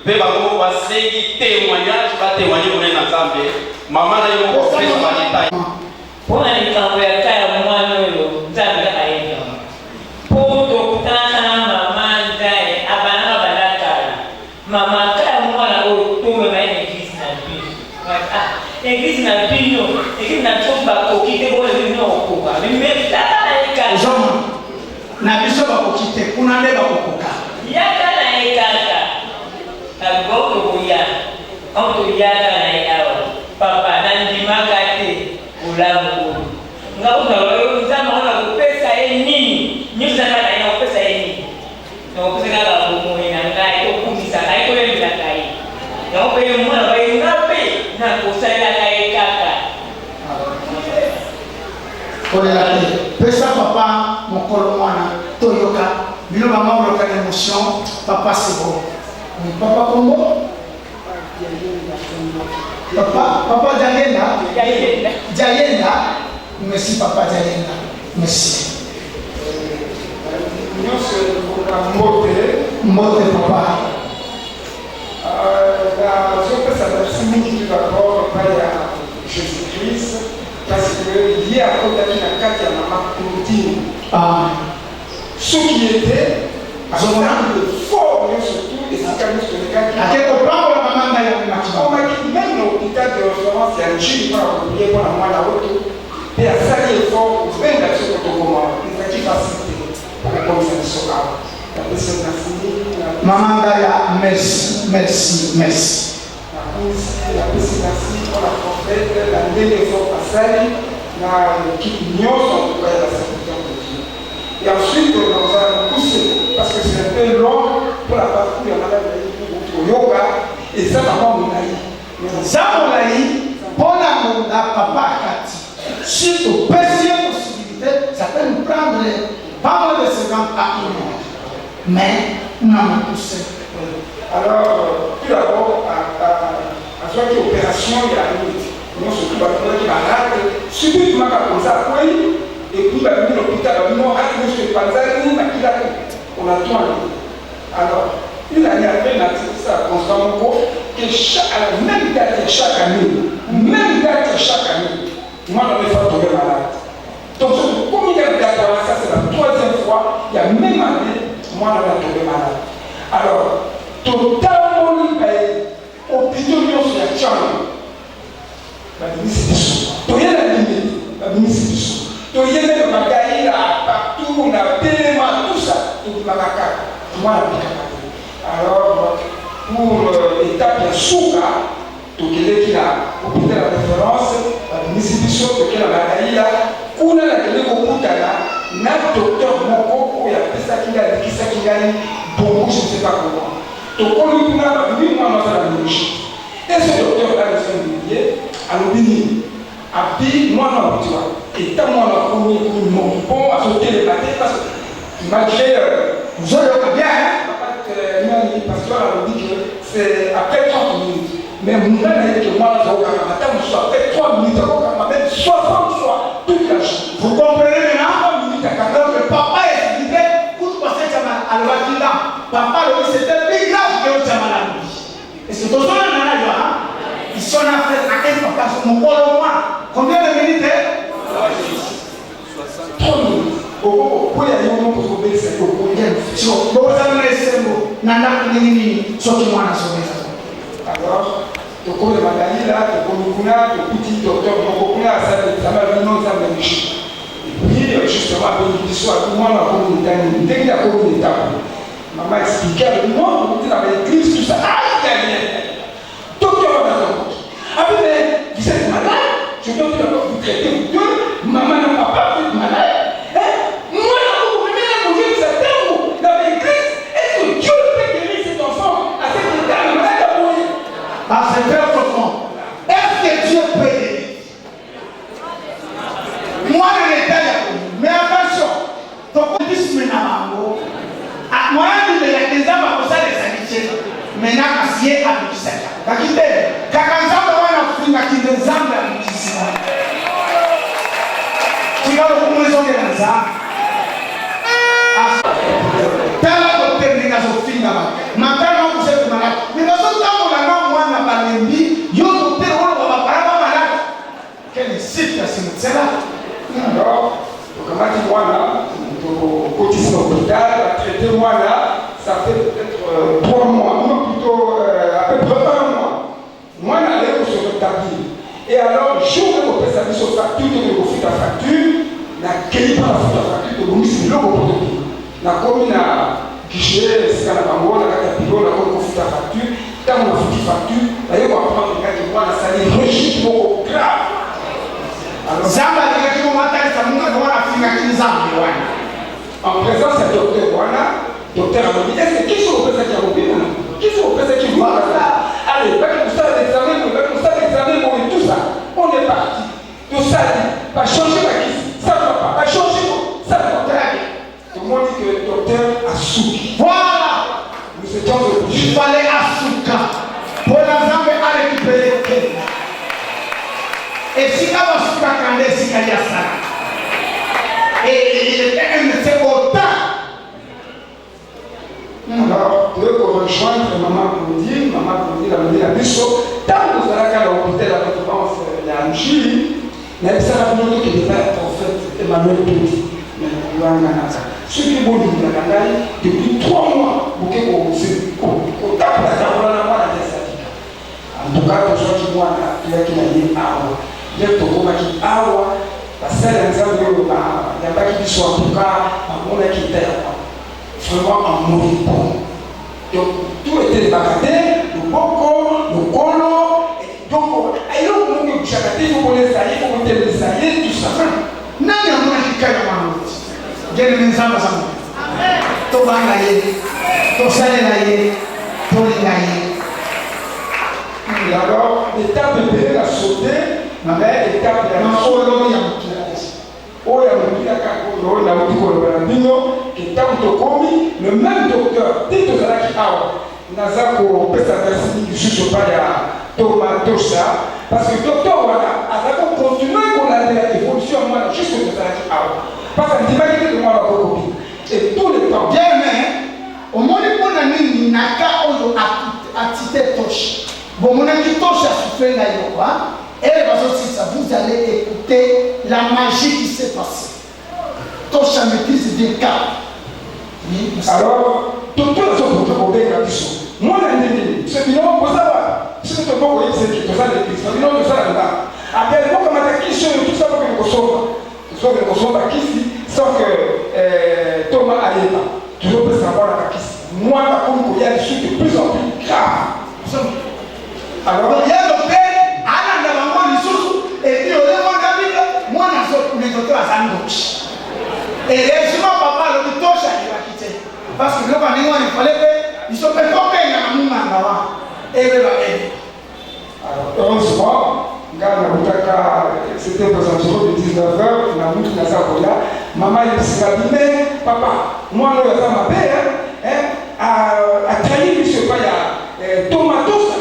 mpe bango moko basengi temoignage, ba temoigner monene na Nzambe, mama na ye moko kopesa ba details. Pona likambo ya cas ya muana oyo nzambe kaka ayebi yango po tokutanaka na mama nzaye abandaka banda kala mama cas ya muana oyo tomema ye na eglise na biso ah eglise na bino eglise na biso bakoki te bongo eglise bino okoka mais tata na ye kaka Ozomona na biso bakoki te kuna nde bakokoka. Yaka na ye kaka Abgo tokoya Tango toyaka na ye awa papa na ndimaka te bolamu oyo nga kutu na loba yo nzambe yango nako pesa ye nini nionso eza kaka na ye nako pesa ye nini nako pesa kaka bomoyi na ngai to kumisaka ye to yembelaka ye yango pe ye mwana ba ye nga pe nako salelaka ye kaka. Kolela te pesa papa mokolo mwana toyoka bino ba membre ka emotion papa c'est bon papa kombo Papa, papa Diayenda. Diayenda. Diayenda. Merci papa Diayenda. Merci. Nyonso ekoka mbote. Mbote papa. Nazopesa merci mingi tout d'abord epai ya Jésus Christ parce que ye akotaki na kati ya mama Claudine. Ah. Soki ye te, azomona effort nyonso tout esika nyonso tolekaki. Ake kopambola mama ngai amemaki bango. Akomaki meme na hopital de reference ya Ndjili mpo na koprier mpo na mwana oyo mpe asali effort kobenga biso mpo tokoma awa. Ezalaki facile te mpo kokomisa biso awa. Napesi yo merci mingi. Mama Ngaya merci merci merci. Nakumisi, napesi merci mpo na prophète na ndenge effort asali na equipe nyonso en tout cas ya ba serviteurs de Dieu. Et ensuite nakozala mokuse parce que c'est un peu long mpo na parcours ya madame na ye koyoka eza na mwa molai. Eza molai mpo na ngonga papa akati. Si topesi ye possibilité, ça peut nous prendre pas moins de 50 à une heure. Mais na mokuse. Alors, tout d'abord, azwaki opération ya nini nyonso tu balongolaki barate subitement kaka koza akwei. Et puis babimi na hôpital, babimi rate nyonso epanzani, makila, on a tout enlevé. Alors, une année après, na constat moko que chaque, à la même date chaque année, même date chaque année, mwana oyo efa tomber malade. Donc soki okomi na date wana, ça c'est la troisième fois ya même année mwana oyo atombe malade. Alors totamboli ba hôpitaux nyonso ya Tshangu, babimisi biso, toye na Limete, babimisi biso, toye même Magaila, partout na Telema, tout ça, tobimaka kaka, mwana abikaka te. Alors pour étape ya suka, tokendeki na hôpital ya référence, babimisi biso, toke na Magaila. Kuna nakende kokutana na docteur moko oyo apesaki ngai, alekisaki ngai bongo, je ne sais pas comment. Tokomi kuna, babimi, mwana aza na méningite. Et ce docteur là nous a ye alobi nini? Abi mwana awuti wapi? Eta mwana akomi, ekomi moribond, azotelema te, parce que malgré ozoyoka bien. Nani, pasteur alobi que c'est après 30 minutes, mais nga nayebi ke mwana azokokanga ata mosusu après 3 minutes, akokanga même 60 fois toute la journée. Vous comprenez maintenant? 3 minutes akanga. Donc papa expliquait kutu pasteur Chama alobaki nga papa alobi c'était plus grave que Chama alobi. Est-ce que tozolanda na yo? Ils sont là à un papa mokolo mwa combien de minutes, hein? 3 minutes, okokokwea yo moko, ozobelisa yo, okoya. So bokozala na esengo na ndako ndenge nini soki mwana azobela? Alors tokomi na Magalila, tokomi kuna, tokuti docteur moko kuna, asali examen, alobi no, Nzambe misu. Et puis justement abengi biso, alobi mwana akomi neta nini, ndenge akomi neta boye. Mama expliqué, alobi non, tokuti na baéglise, tout ça. Aïe, docteur wana azokoki abi: mais vous êtes malade, je dois tout d'abord vous traiter, vous deux, maman na papa, vous êtes malade, hein? Mwana okomemela kozongisa ntango na baéglise, est-ce que Dieu peut guérir cet enfant à cet état na malade ya boye? Ah, c'est très profond. Est-ce que Dieu peut guérir mwana na état ya boye? Mais attention, tokotisme na bango mwana bimelaka Nzambe akosalesa te maintenant, kasi ye abikisaka kaki te, kaka Nzambe wana afingaki nde Nzambe abikisi wana. Tika lokumu ezongela Nzambe. Tala docteur ndenge azofinga bato matanga okusetu malade, mais bazotambola na mwana, balembi. Yo docteur oloba bapara ba malade, quel insulte à ce médecin-là! Alors tokamati mwana, tokotisi na hôpital, batraite mwana. Ça fait peut-être 3 mois, non, plutôt à peu près un mois, mwana allait se rétablir. Et alors jour ekopesa biso facture, tokende kofuta facture, nakei mpo na futa facture, tobongisi biloko mpo tokei. Nakomi na guichet, esika na bango na kati ya bureau, nakomi kofuta facture. Ntango nafuti facture, baye koapprendre kaki mwana asali rechute moko grave. Nzambe alingaki komatalisa monganga wana afingaki Nzambe wana. En présence ya docteur wana, docteur alobi: est ce que kisi opesaki yango bino, kisi opesaki? Voilà, allez, baki kosala examen boye, baki kosala examen boye, tout ça. On est parti, tosali, bachange bakisi, ça va pas, bachange, ça va pas. Tomoni que docteur asuki. Voilà. Nous étions obligés. Il fallait asuka mpona Nzambe arécupérer kenda esika basukaka nde esika yasala. Et il était un médecin autant. Alors toye korejoindre mama Claudine. Mama Claudine alobi na biso: ntango tozalaka na hôpital ya référence ya Njili, nayebisaka bino tokende epai ya prophète Emmanuel Toti. Mais koyanganaka, soki bolingaka ngai, depuis 3 mois boke kotapola tapola na mwana te asalika. En tout cas tozwaki mwana, toyaki na ye awa. Nde tokomaki awa, basali ya Nzambe oyo bayambaki biso, en tout cas bamonaki état ya mwana vraiment en moribond. Donc tout etelemaka te, loboko, lokolo, donc eloko moko ebougeaka te. Faut kolesa ye, faut kotelemisa ye, tout ça. Nani amonaki kai ya mwana oti bien-aimé? Nzambe aza moto, tobanga ye, tosalela ye, tolinga ye. Et alors étape ebele na sauté, mais étape ya makolo ya motu. Oyo ya motuya kaka oyo nauti koloba na bino ke ntango tokomi, le même docteur te tozalaki awa, naza kopesa merci mingi lisusu epai ya Toma Tosa, parce que docteur wana aza kocontinue kolandela évolution ya mwana jusque tozalaki awa. Tosh. Bomonaki Tosh asouffle ngai eloko hein? Ere bazosilisa, vous allez écouter la magie qui s'est passée. Tosh maîtrise bien cap. Oui, Alors, toto azokoka kobenga biso mwana ndenge nini biso bino boza wapi biso tobo koyebisa ete toza na eglise na bino toza na ndako abel bokamata kisi oyo tusa bokende kosomba tozokende kosomba kisi sans que eh, toma ayeba tozopesa mwana bakisi mwana akomi koya lisusu de plus en plus grave. Alors ye docteur alanda bango lisusu et puis oye mwana bika mwana azo mais docteur aza ndoki. Heureusement papa alobi tosha ayebaki te parce que biloko ya ndenge wana ifale mpe biso mpe tobenga na munganga wana eyeba ede. Alors heureusement nga nabutaka c'était aux environs de 19 heures na mutu naza koya mama ayebisi nga bi mais papa mwana oyo aza mabe hein atrahi biso epai ya Toma tosa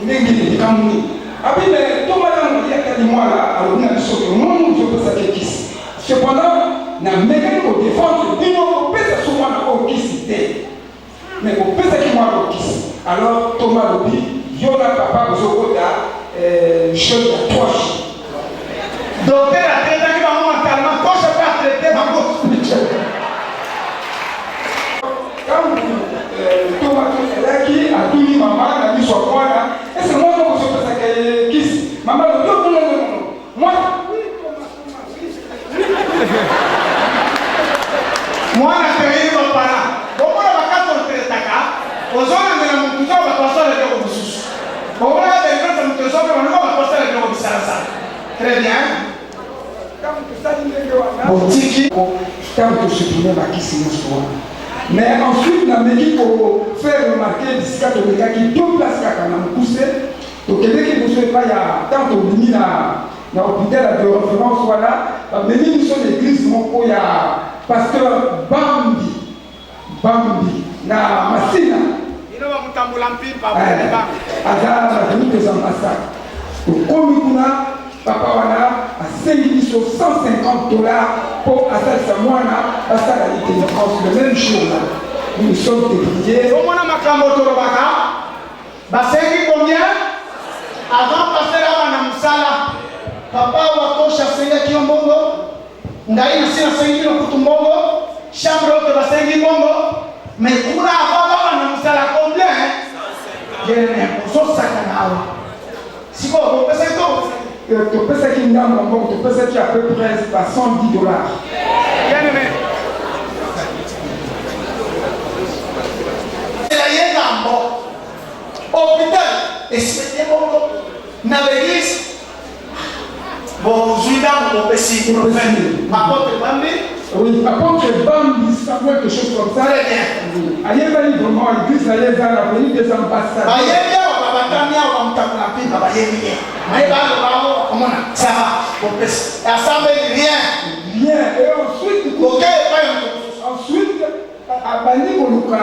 ndenge nini likambo nini abi mais Toma ntango ye atali mwana alobi na biso ke mwana oyo topesaki ye kisi cependant namekaki kodefendre bino kopesa so mwana oyo kisi te mais kopesaki mwana oyo kisi. Alors Toma alobi yo na papa bozokota jeune ya 3 jours. Docteur atraitaki bango mentalement, Tosha pe atraite bango spirituellement. Ntango Toma ayaki, atuni mama na miso ya mwana, ese mwana oyo ozopesaka ye kisi? Mama alobi, oh, non, non, non, non. Mwana, oui, Toma, Toma, oui. Mwana atrahi bapara. Bomona bakati otretaka, ozolandela motu to bato basala eloko mosusu. Bomona delivrance ya moto ezope baluka bato basala eloko bisalasala. Très bien. Ntango tosali ndenge wana, botiki ntango tosupprime bakisi nyonso wana. Mais ensuite nameki ko faire remarquer bisika tolekaki deux place kaka na mokuse. Tokendeki liboso epai ya ntango tobimi na na hôpital ya de référence wana, bamemi biso na église moko ya pasteur Bambi Bambi na Masina. Bino ba mutambula mpimpa eh, Bambi. Aza na avenue des ambassades. Tokomi kuna papa wana asengi biso 150 dollars mpo asalisa mwana basala ye délivrance le même jour là. Nous nous sommes débrouillés. Omona makambo tolobaka basengi combien avant pasteur abanda mosala papa watosha asengaki yo mbongo Ngai nasi nasengi bino kutu mbongo, chambre oyo basengi mbongo, mais kuna avant babanda mosala combien? Bien aimé, ozosakana awa. Sikoyo bopesaki to bopesaki? Topesaki ndambo ya mbongo, topesaki à peu près ba 110 dollars. Bien aimé. Ye ngambo hôpital esipete bongo na l'église Bozwi ndambo bopesi prophète apôtre Bambi. Oui, apôtre Bambi, Samuel, quelque chose comme ça. Très bien. Ayebani vraiment, église na ye eza na avenue des ambassadeurs. Bayebi awa babatami awa bamutakula mpimpa bayebi ye. Naye baloba awa bakomona ça va bopesi. Asambeli rien. Rien. Et ensuite, oke epai ya moto mosusu. Ensuite, abandi koluka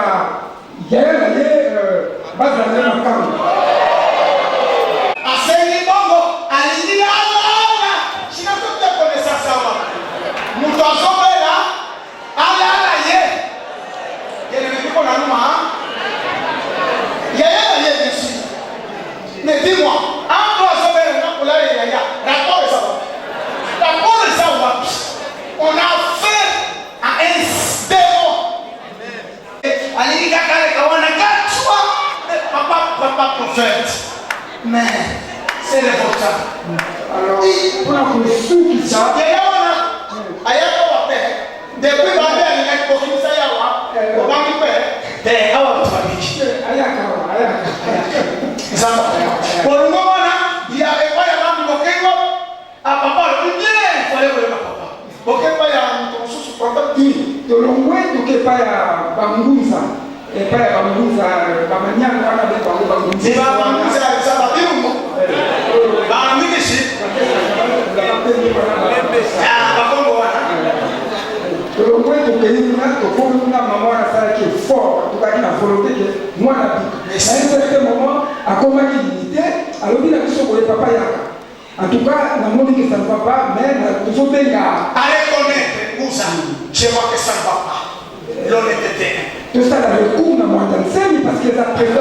Yaya na ye bazala na ye makangu. Asengi mbongo alingi alala sina soki te connaissance awa moto azobela alala ye bien-aimé biko na numa yaya na ye bien sûr mais dis-moi ango azobela nga kolala yaya rapport eza wapi rapport eza wapi on a fait à un démon Alingi kaka aleka wana kachwa papa papa prophète mais c'est le vota. Alors mpona kosukisa yaya wana ayaka wape depuis bande alingaki kokimisa yawa obangi mpe te awa bato babiki ayaka ayaka nzambe bolingo wana ya epai ya bambi bokengo Ah papa alobi bien fallait koyoka papa boke epai ya moto mosusu prophète. Oui tolongwe toke epai ya bangunza epai ya bangunza bamanianga wana be bango bangunza bangunza eza babilumbu bamikisi bakongo wana tolongwe tokei kuna tokomi kuna mama wana asalaki effort tokaki na volonté ke mwana bika na un certain moment akomaki limite alobi na biso boye papa yaka En tout cas, na moni que ça ne va pas, mais na tozo benga. A reconnaître Nguza, je vois que ça ne va pas. L'honnêteté. Tosala recours na Mwanda Nsemi parce que eza président.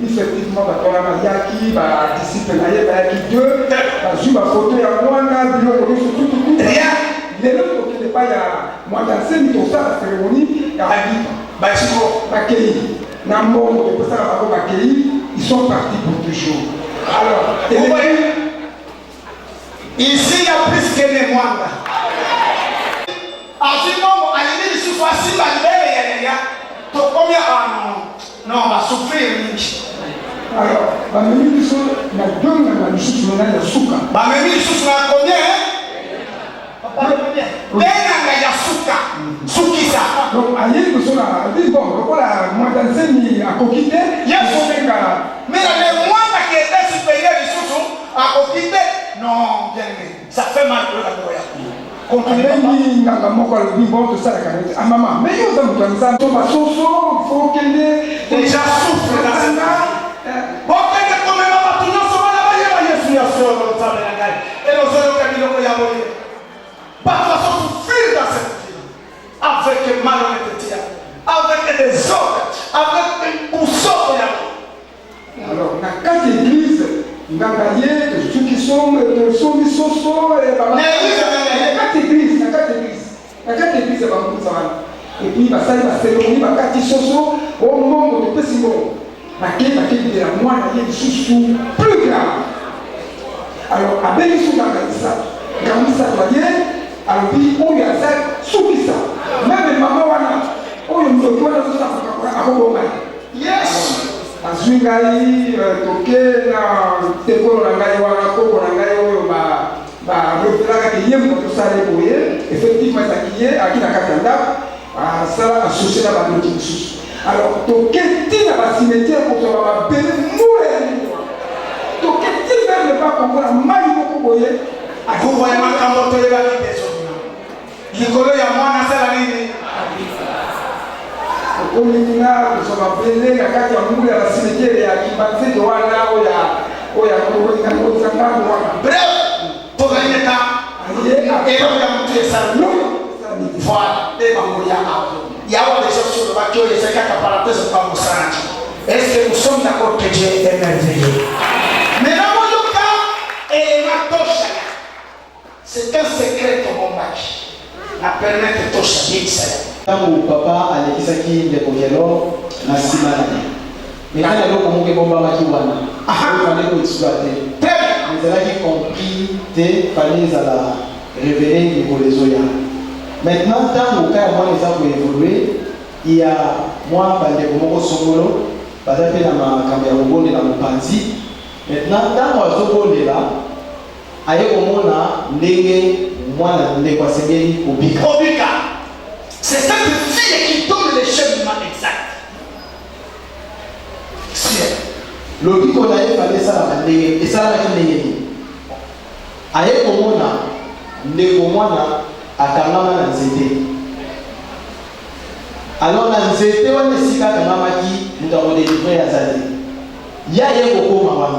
Effectivement, bato wana bayaki, ba disciple na ye bayaki deux, bazwi bafoto ya mwana, biloko nyonso tututu. Lelo tokende epai ya Mwanda Nsemi, tosala cérémonie ya kobika. Bakei na mbongo topesaka bango, bakei, ils sont partis pour toujours. Alors, eleki Ici, il y a plus que Ne Mwanda. Azwi mbongo alingi lisusu asimba libele ya yaya tokomi awa non non ba souffrir mingi. Alors, bamemi biso na deux nganga lisusu na ya suka. Bamemi lisusu na combien? Deux nganga ya suka sukisa. Donc aye liboso na alobi bon lokola Mwanda Nsemi akoki te, Yesu. obenga Mais le Mwanda qui était supérieur lisusu akoki te non bien aimé ça fait mal koyoka biloko ya boye. Abengi nganga moko alobi bon tosalaka yango te. Ah mama, mais yo oza moto ya Nzambe, somba soso, faut okende. Déjà souffle dans cette vie. Bokende komema bato nyonso wana bayeba Yesu ya solo Nzambe na ngai. Elo ozoyoka biloko ya boye. Bato bazo souffrir dans cette vie avec malhonnêteté, avec des ordres, avec une boussole ya boye. Alors na kati ya eglise nganga ye tosuki tosombi soso eh, Na eglise nganga ye? Na kati eglise, na kati eglise, na kati eglise ya bangunza wana et puis basali ba cérémonie, bakati soso o mbongo topesi mbongo bake bakebidela mwana ye lisusu plus grave. Alors abengi so nganga misato, nganga misato aye alobi oyo aza sukisa meme mama wana oyo ndoki wana azosala makambo wana akoboma ye. Yesu. Azwi ngai toke na tekolo na ngai wana koko na ngai oyo ba ba revelaka ke ye moto azosala ye boye. Effectivement ezalaki ye, ayaki na kati ya ndako asala associe na bandoki mosusu. Alors toke ti na ba cimetière kozwa ba mabele mbula ya ndenge wana, toke ti vers le bas Congo na mai moko boye. Kuva ya makambo toyebaki te soki likolo ya mwana asala nini. Okomi kuna kozwa mabele na kati ya mbula ya basimetiere ya Kimbanseke wana oyo ya oyo ya kokonza ngambo wana. Bref, tozali neta eloko ya motu esali voilà nde bango ya awa yawa deja soki olobaki oyo ezali kaka parenthèse mpo mosanaki. Est-ce que nous sommes d'accord que Dieu est merveilleux? Maintenant boyoka elema tosha. C'est un secret tobombaki na permettre tosha yebisa yango. Ntango papa alekisaki ndeko Kelor na nsima na ye, eza na eloko moko ebombamaki wana oyo fallait ko exploiter. Mais ezalaki compris te, fallait ezala reveler mikolo ezoya. Maintenant ntango cas ya mwana eza ko evoluer, il ya mwa bandeko moko songolo baza mpe na makambo ya kobondela mopanzi. Maintenant ntango azobondela, Aye komona ndenge mwana ndeko asengeli kobika. Kobika. C'est cette fille qui donne le cheminement exact. Ciel. Lobiko na ye fallait esalama ndenge esalamaki ndenge nini? Aye komona ndeko mwana akangama na nzete. Alors na nzete wana esika akangamaki moto akodelivre ye aza te. Ye aye kokoma wana.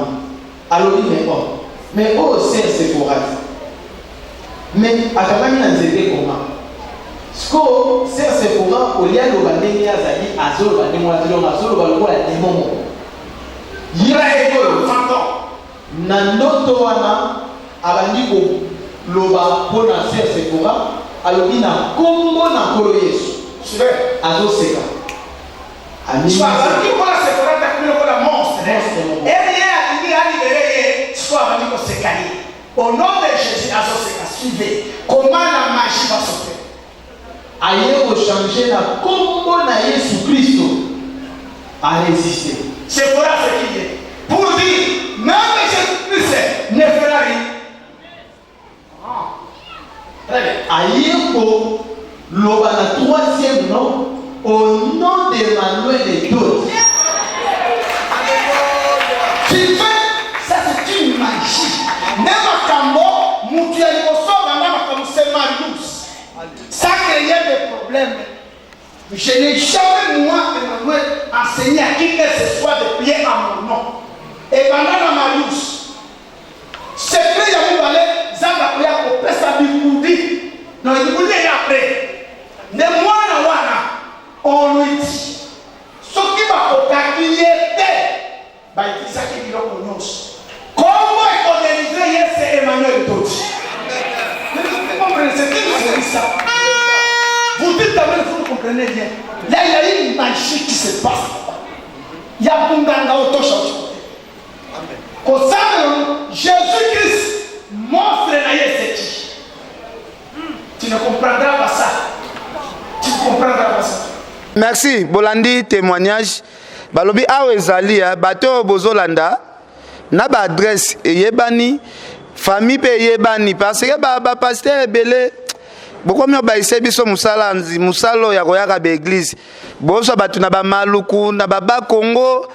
Alobi mais oh mais oyo sœur Sephora te mais akangami na nzete comment? Sikoyo sœur Sephora au lieu aloba ndenge ye azali azoloba ndenge wana te donc azoloba lokola demon moko. Ye sikoyo na ndoto wana abandi koloba mpo na sœur Sephora alobi na kombo na Nkolo Yesu azoseka. Azalaki lokola Sephora te, akomi lokola monstre. Ere ye alingi a libere ye, sikoyo abandi koseka ye. Au nom de Jesus azoseka. Suivez comment la magie va s'opérer. Aye ko changer na kombo na Yesu Christo a resister. Sephora aseki ye pour dire meme Jesus Christ ne fera rien. Aye ko loba na troisième nom au nom d'Emmanuel et d'autres. Tu veux, ça c'est une magie. Nde makambo mutu ya liboso abanda makambo c'est Marius. Ça crée des problèmes. Je n'ai jamais moi Emmanuel enseigné à qui que ce soit de prier à mon nom. Ebanda na Marius. Secret ya mibale, Nzambe akoya kopesa bikudi. Donc bikudi eya après. Nde mwana wana on lui dit soki bakokaki ye te. comprenez rien. Là, il y a une magie qui se passe. Il y a Bunganga Otosha. Kosambela Jésus-Christ, monstre na ye c'est qui? Tu ne comprendras pas ça. Tu ne comprendras pas ça. Merci bolandi témoignage balobi awa ezali eh, bato oyo bozolanda na ba adresse eyebani famille mpe eyebani parce que ba pasteur ebele bokomi obayise biso mosala mosala oyo ya koyaka baeglize bozwa bato na bamaluku na babakongo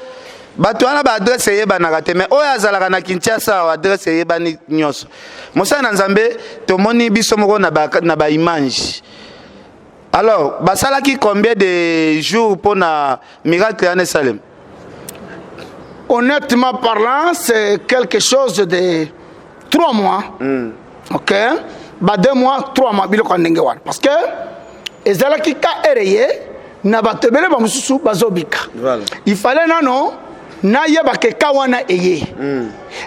bato wana baadresse eyebanaka te mai oyo azalaka na kinshasa awa adresse eyebani nyonso mosala na nzambe tomoni biso moko na baimage ba alors basalaki combien de jours mpo na miracle wana esalema? Honnêtement parlant, c'est quelque chose de 3 mois. Ok, ba 2 mois, 3 mois biloko ya ndenge wana, parce que ezalaki ka ereye na bato ebele bamosusu bazobika. Il fallait nano nayeba ke ka wana eye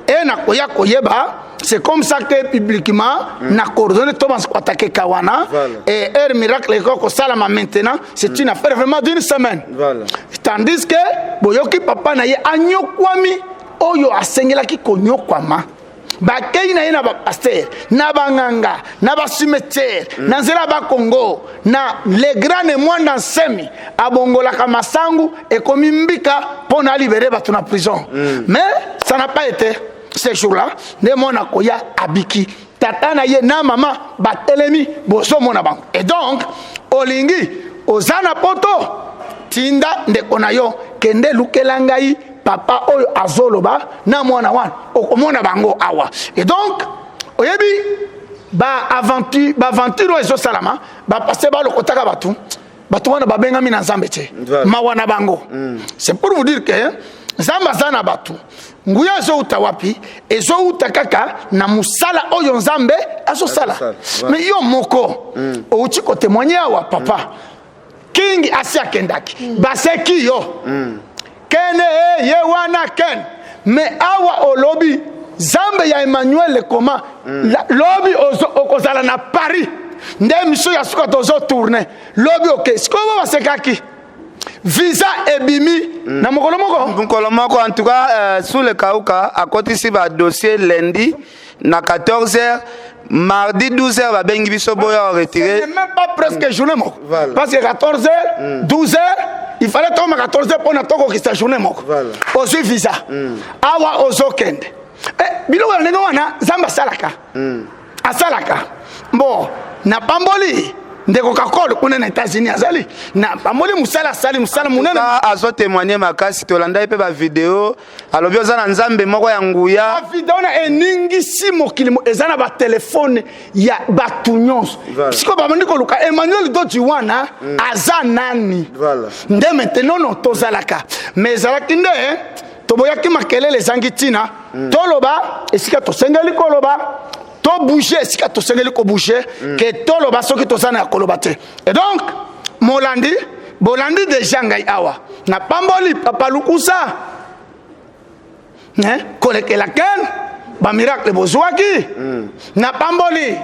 e nakoya koyeba. C'est comme ça que publiquement na coordonné Thomas koatake ka wana. Et heure miracle ekoki kosalama maintenant, c'est une affaire vraiment d'une semaine. Tandis que boyoki papa na ye anyokwami oyo asengelaki konyokwama, bakei na ye na bapasteur, na banganga, na bacimetière, na nzela ya Bakongo, na le grand Ne Mwanda Nsemi abongolaka masangu ekomi mbika mpo na alibere bato na prison. Mais ça n'a pas été ce jour-là nde mwana koya abiki. Tata na ye na mama batelemi, bozomona bango. Et donc olingi oza na poto, tinda ndeko na yo, kende lukela ngai papa oyo azoloba na mwana wana, okomona bango awa. Et donc oyebi baaventure, baaventure oyo ezosalama, bapasteur balokotaka bato, bato wana babengami na Nzambe te, mawa na bango. C'est pour vous dire que Nzambe aza na bato. Nguya ezowuta wapi? Ezowuta kaka na mosala oyo Nzambe azosala. Mais yo moko outi kotémoigne awa, papa King asi akendaki, baseki yo, kene e ye wana ken. Mais awa olobi Nzambe ya Emmanuel ekoma lobi okozala na Paris nde miso ya suka tozotourne lobi. Oke sikoyo, bo basekaki, visa ebimi na mokolo moko. Mokolo moko. En tout cas, sous le kauka akotisi badossier lundi na 14 heures, mardi 12 heures babengi biso boya retirer. C'est même pas presque journée moko. Parce que 14 heures, 12 heures, il fallait tokoma 14 heures mpona tokokisa journée moko. Ozwi visa awa, ozokende. Eh, biloko ya ndenge wana Nzambe asalaka, asalaka. Bon, napamboli ndeko Kakolo kuna na États-Unis, azali napamboli mosala asali, mosala monene. Azotémoigne makasi, tolanda ye mpe bavideo, alobi oza na Nzambe moko ya nguya. Bavideo na eningisi mokili, eza na batelefone ya bato nyonso. Sikoyo babandi koluka Emmanuel Dodi wana aza nani. Nde maintenant no tozalaka, mais ezalaki nde toboyaki makelele ezangi ntina. Toloba esika tosengeli koloba, tobouge esika tosengeli kobouge, ke toloba soki toza na ya koloba te. Et donc molandi, bolandi deja ngai awa, napamboli papa Lukusa. Ne, kolekela ken bamiracle bozwaki. Napamboli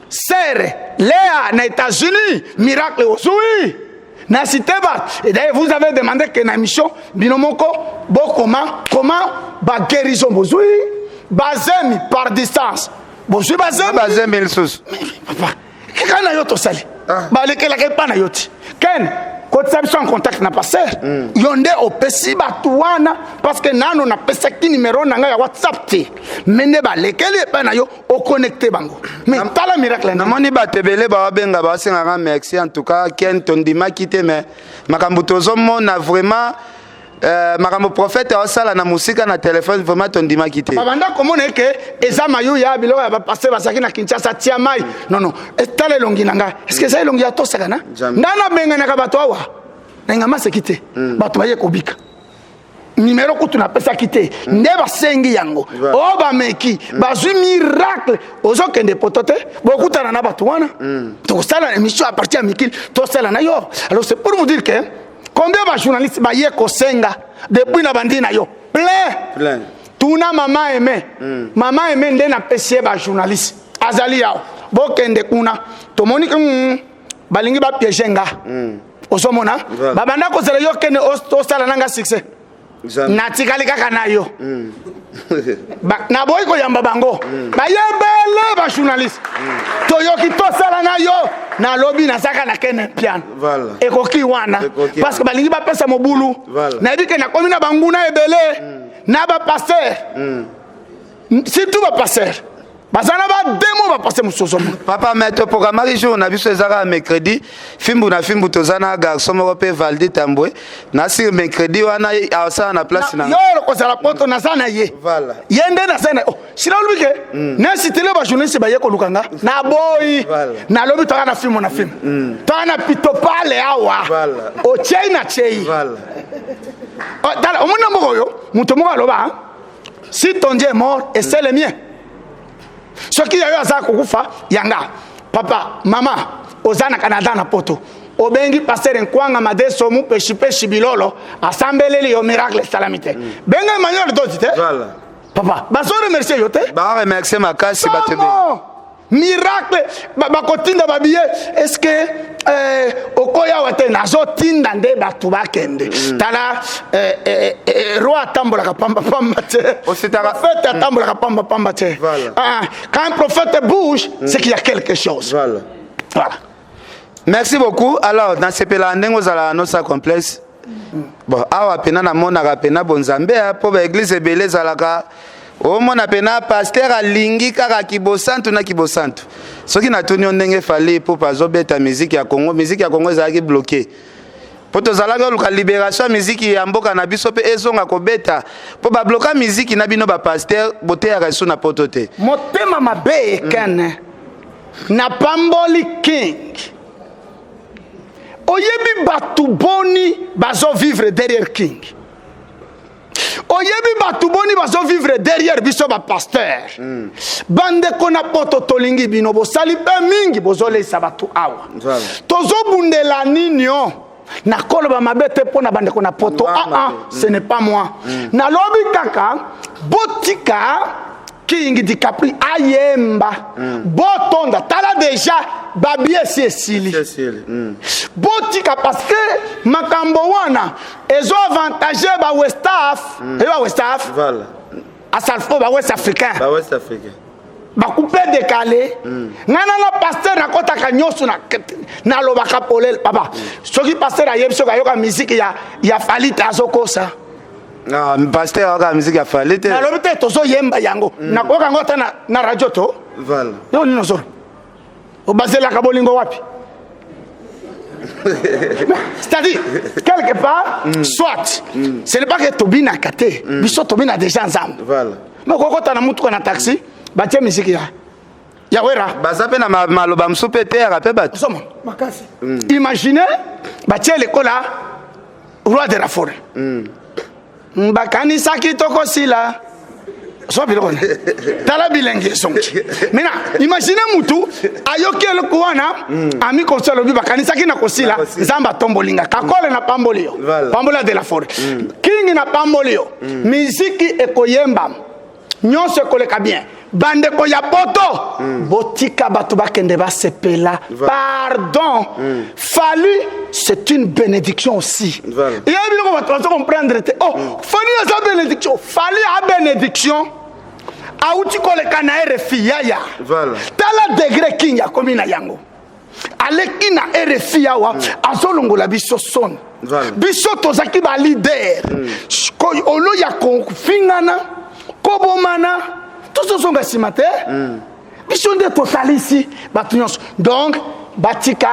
sere Lea na États-Unis, miracle ozwi na cité bato. Et d'ailleurs, vous avez demandé que na émission bino moko bokoma comment baguérison bozwi, bazemi par distance bozwi bazemi. Bazemi lisusu. Papa, kaka na yo tosali, balekelaka epa na yo ti ken kotisa biso en contact na pasteur. Yo nde opesi bato wana, parce que nano napesaki numero na ngai ya WhatsApp te, me nde balekeli epai na yo, oconnecte bango. Mais tala miracle. Namoni bato ebele bawabenga, bawasengaka merci. En tout cas ken, tondimaki te, mais makambo tozomona vraiment, makambo prophète aosala na mosika na telefone, vraiment tondimaki te. Babanda komona eke eza mayuya, biloko ya bapasteur bazalaki na Kinshasa, tia mai. Non, non, tala elongi na ngai, est-ce eza elongi ya tosaka na ngai? Nabenganaka bato awa na maseki te, bato baye kobika. Nimero kutu napesaki te, nde basengi yango oyo bameki, bazwi miracle. Ozokende poto te, bokutana na bato wana, tokosala émission à partir ya mikili, tosala na yo. Alors c'est pour vous dire que combien bajournaliste baye kosenga depuis na bandi na yo plein. Plein. Tuna mama Aime, mama Aime nde napesi ye bajournaliste, azali awa. Bokende kuna, tomoni. Balingi bapiéger nga. Ozomona, babanda kozela yo kende osala na nga succès, natikali kaka na yo. Naboyi koyamba bango. Bayebele bajournaliste, toyoki tosala na yo. Nalobi nazaka na kene piano. Ekoki wana, parce que balingi bapesa mobulu. Nayebi ke nakomi na banguna ebele na bapasteur, surtout bapasteur baza na bademo, bapasteur mosusu. Papa, mais toprogramaki jour na biso eza kaka mercredi, fimbu na fimbu. Toza na garçon moko mpe, Valdi Tambwe, na sur mercredi wana asala na place na yo kozala poto. Naza na ye. Ye nde naza na. Oh, sila olobi ke nasitele bajournaliste baye koluka nga, naboyi. Nalobi toka na filme na filme, toka na pitopale awa, otiei na tiei. Tala, omoni na mboka oyo, moto moko aloba: "Si ton Dieu est mort et c'est le mien." Soki yayo aza kokufa, yanga papa, mama oza na Canada, na Poto, obengi pasteur Nkwanga Madeso mupeshipeshi bilolo, asambeleli yo, miracle esalami te. Benga Emmanuel Dodi te. Papa, bazo remercier yo te. Baremercier makasi bato ebele. Miracle, bakotinda babiye. Est ce que okoya awa te? Nazotinda nde bato bakende. Tala, roi atambolaka pambapamba te, prophète atambolaka pambapamba te. Ah, quand un prophète bouge, c'est qu'il y a quelque chose. Voilà. Merci beaucoup. Alors, nasepelaka ndenge ozalaka nosa complexe. Bon, awa pena namonaka pena bonzambe, mpo baéglise ebele ezalaka, omona pena pasteur alingi kaka kibosantu na kibosantu. Soki natuni yo ndenge Fally Ipupa azobeta miziki ya Congo, miziki ya Congo ezalaki bloqué, mpo tozalaki oluka libération ya miziki ya mboka na biso mpe ezonga kobeta, mpo babloka miziki na bino bapasteur, boteyaka esu na Poto te. Motema mabe ekene. Napamboli King. Oyebi bato boni bazovivre derrière King? Oyebi bato boni bazovivre derrière biso bapasteur? Bandeko na Poto, tolingi bino, bosali mpe mingi, bozolesa bato awa. Tozobundela nini? O nakoloba mabe te mpo na bandeko na Poto. Ah, ah, ce n'est pas moi. Nalobi kaka botika King Dicapri ayemba, botonda. Tala déjà babi esi esili. Botika, parce que makambo wana ezo avantage ba Westaf. Eyo ba Westaf asalfo, ba West Africain. Ba West Africain. Bacoupe décalé. Ngai nana pasteur, nakɔtaka nyonso, nalobaka polele. Papa, soki pasteur ayebi, soki ayoka miziki ya Fally te, azokosa. Ah, pasteur ayoka miziki ya Fally te? Nalobi te, tozoyemba yango. Nakoyoka yango ata na radio to. Yo nini ozolo obazelaka bolingo wapi? C'est-à-dire, quelque part, soit ce n'est pas que tobinaka te, biso tobina déjà nzambe. Mais okokota na mutuka, na taxi, batie misiki ya Wera. Baza mpe na maloba mosusu mpe eteyaka mpe bato. Ozomona? Makasi. Imagine batie lekola Roi de la Forêt, bakanisaki tokosila so biloko ne. Tala bilenge esongi. Maintenant, imagine mutu ayoki eloko wana, ami kosi alobi bakanisaki na kosila, Nzambe atombolinga kakole na pamboli yo. Pamboli ya de la Forêt, King na pamboli yo. Miziki ekoyemba nyonso ekoleka bien. Bandeko ya Poto, botika bato bakende basepela. Pardon, Fally, c'est une bénédiction aussi. Eyebi biloko bato bazo comprendre te. Oh, Fally aza bénédiction. Fally a bénédiction awuti koleka na RFI, yaya. Tala degré King akomi na yango, aleki na RFI awa, azolongola biso soni. Biso tozalaki baleader olo ya kofingana, kobomana, tozozonga nsima te. Biso nde totalisi bato nyonso. Donc batika,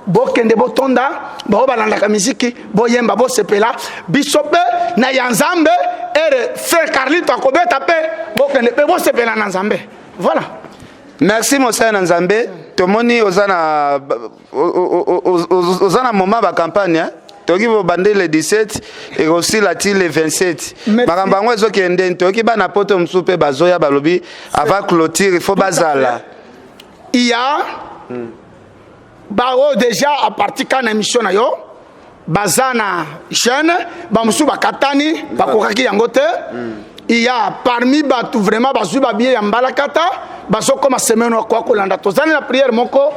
bokende, botonda bao balandaka miziki, boyemba, bosepela. Biso mpe na ya Nzambe, ere frère Carlito akobeta mpe, bokende mpe bosepela na Nzambe. Voilà. Merci, mosali na Nzambe. Tomoni oza na moment bacampagne. Toyoki bobande le 17, ekosila ti le 27. Makambo yango ezokende. Toyoki bana Poto mosusu mpe bazoya, balobi avant clôture il faut bazala. Il y a baoyo déjà à partir ka na émission na yo baza na jeune, bamosusu bakatani, bakokaki yango te. Il y a parmi bato vraiment bazwi babillet ya mbalakata, bazokoma semaine oyo akoya kolanda. Tozali na prière moko.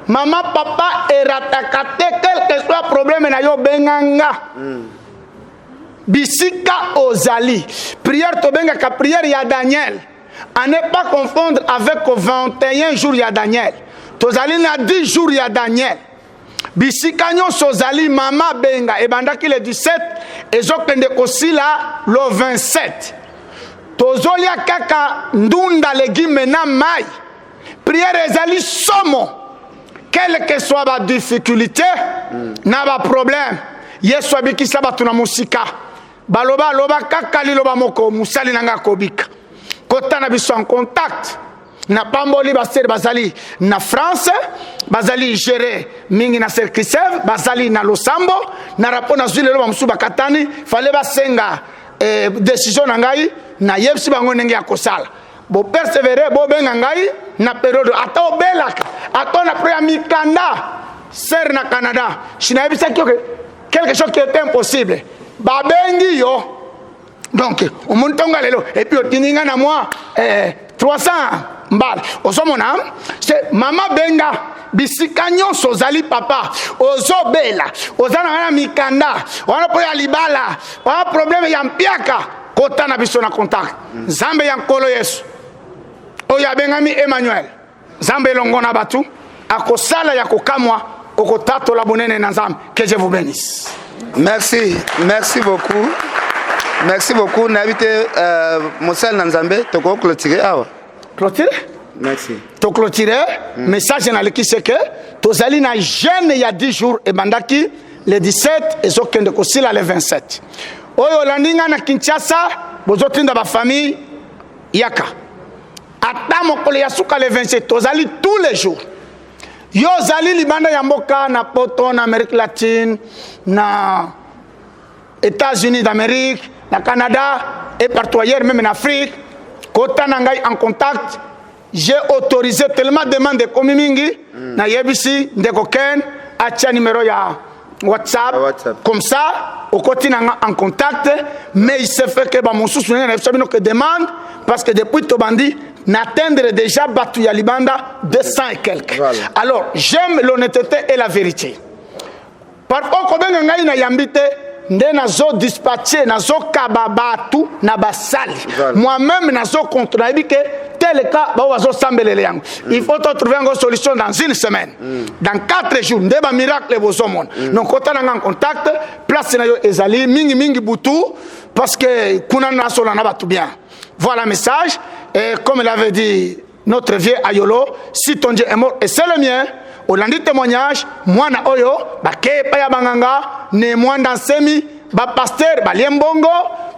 Mama papa erataka te, quel que soit problème na yo, benga nga. Bisika ozali, prière tobengaka prière ya Daniel, à ne pas confondre avec 21 jours ya Daniel. Tozali na 10 jours ya Daniel. Bisika nyonso ozali, mama, benga. Ebandaki le 17, ezokende kosila le 27. Tozolia kaka ndunda, légume na mai. Prière ezali somo. Quelle que soit badifficulté na baproblème, Yesu abikisa bato na mosika. Baloba, aloba kaka liloba moko, mosali na ngai akobika. Kota na biso en contact. Napamboli basere bazali na France, bazali gere mingi na Cerclisev, bazali na losambo na rapport nazwi lelo. Bamosusu bakatani, fale basenga décision na ngai. Nayebisi bango ndenge ya kosala. Bopersévérer, bobenga ngai na période ata obelaka, ata na pro ya mikanda. Sere na Canada, si nayebisaki oke quelque chose qui est impossible, babengi yo. Donc omoni ntongo ya lelo, et puis otindi ngai na mwa 300 mbala. Ozomona, c'est mama, benga bisika nyonso ozali. Papa, ozobela, oza na ngai na mikanda wana mpo ya libala wana, problème ya mpiaka, kota na biso na contact. Nzambe ya Nkolo Yesu oyo abengami Emmanuel, Nzambe elongo na bato, akosala ya kokamwa, okotatola bonene na Nzambe. Que je vous bénisse. Merci, merci beaucoup, merci beaucoup. Nayebi te, mosali na Nzambe, tokoclôturer awa. Clôture. Merci. Toclôturer. Message naleki, c'est que tozali na jeûne ya 10 jours, ebandaki le 17, ezokende kosila le 27. Oyo olandi ngai na Kinshasa, bozotinda bafamille, yaka ata mokolo ya suka le 27. Tozali tous les jours. Yo ozali libanda ya mboka, na Poto, na Amérique latine, na États-Unis d'Amérique, na Canada et partout ailleurs, même en Afrique, kota na ngai en contact. J'ai autorisé, tellement demande ekomi mingi. Nayebisi ndeko Ken atia numéro ya WhatsApp, WhatsApp. Comme ça okoti na nga en contact. Mais il se fait que bamosusu, ndenge nayebisa bino que demande, parce que depuis tobandi n'atteindre déjà bato ya libanda 200 et quelques. Alors j'aime l'honnêteté et la vérité. Parfois okobenga ngai, na yambi te, nde nazodispatcher, nazokaba bato na basali. Moi-même nazocontre, nayebi ke tel cas, bao bazosambelela yango, il faut totrouver yango solution dans une semaine, dans 4 jours, nde bamiracle bozomona. Donc kota na nga en contact. Place na yo ezali mingimingi butu, parce que kuna nasola na bato bien. Voilà message. Et comme il avait dit notre vieux Ayolo, si ton Dieu est mort et c'est le mien. Olandi témoignage, mwana oyo bakei epai ya banganga ne Mwanda Nsemi, bapasteur balie mbongo,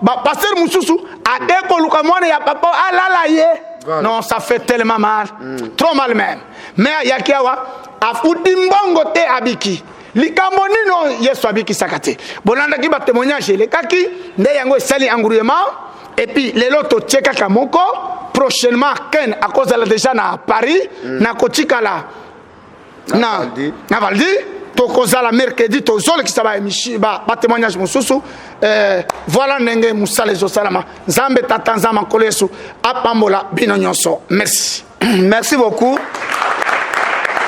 bapasteur mosusu ake koluka mwana ya papa alala ye. Non, ça fait tellement mal, trop mal même. Mais ayaki awa, afuti mbongo te, abiki. Likambo nini oyo Yesu abikisaka te? Bolandaki batémoignage elekaki, nde yango esali engrouillement. Et puis lelo totie kaka moko. Prochainement Ken akozala déjà na Paris, nakotikala na Valdi. Tokozala mercredi, tozolekisa batémoignage mosusu. Voilà ndenge mosala ezosalama. Nzambe Tata, Nzambe Nkolo Yesu apambola bino nyonso. Merci. Merci beaucoup,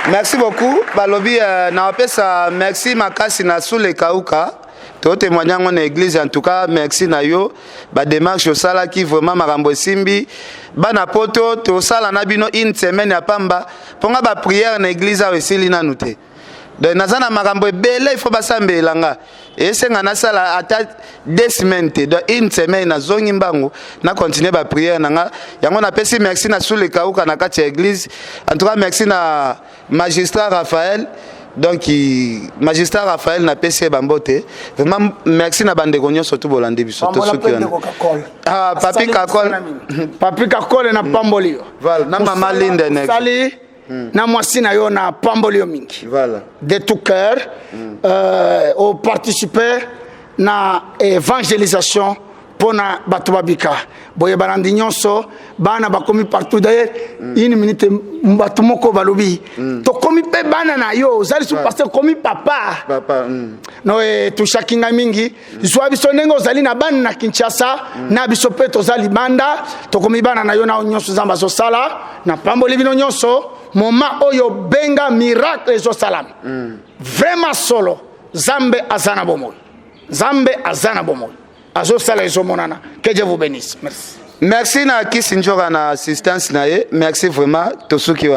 merci beaucoup. Balobi nawapesa merci makasi na Sule Kauka, totémoigne yango na église. En tout cas merci na yo, badémarche osalaki, vraiment makambo esimbi. Bana Poto, tosala na bino une semaine ya pamba mpo nga baprière na église awa esili nanu te. Donc naza na makambo ebele, il faut basambela nga, esenga nasala ata 2 semaines te. Donc une semaine nazongi mbangu, na continue baprière na nga. Yango napesi merci na Sule Kauka na kati ya église. En tout cas merci na magistrat Raphaël. Donc magistrat Raphaël, napesi ye bambote. Vraiment merci na bandeko nyonso tu bolandi biso. Tosuki wana. Ah, Papi Kakol. Papi Kakole, na pamboli yo. Voilà, na mama Linde. Osali na mwasi na yo, na pamboli yo mingi. De tout cœur. Oparticiper na évangélisation mpona bato babika boye. Balandi nyonso, bana bakomi partout. D'ailleurs, une minute, bato moko balobi tokomi mpe bana na yo, ozali su pasteur, okomi papa. Papa. No, etushaki ngai mingi. Zwa biso ndenge ozali na bana na Kinshasa, na biso mpe toza libanda, tokomi bana na yo na nyonso. Nzambe azosala, napamboli bino nyonso. Moment oyo benga, miracle ezosalama. Vraiment solo, Nzambe aza na bomoi, Nzambe aza na bomoi, azosala, ezomonana. Que Dieu vous bénisse, merci. Merci na Kisi Njoka na assistance na ye, merci vraiment. Tosuki wana.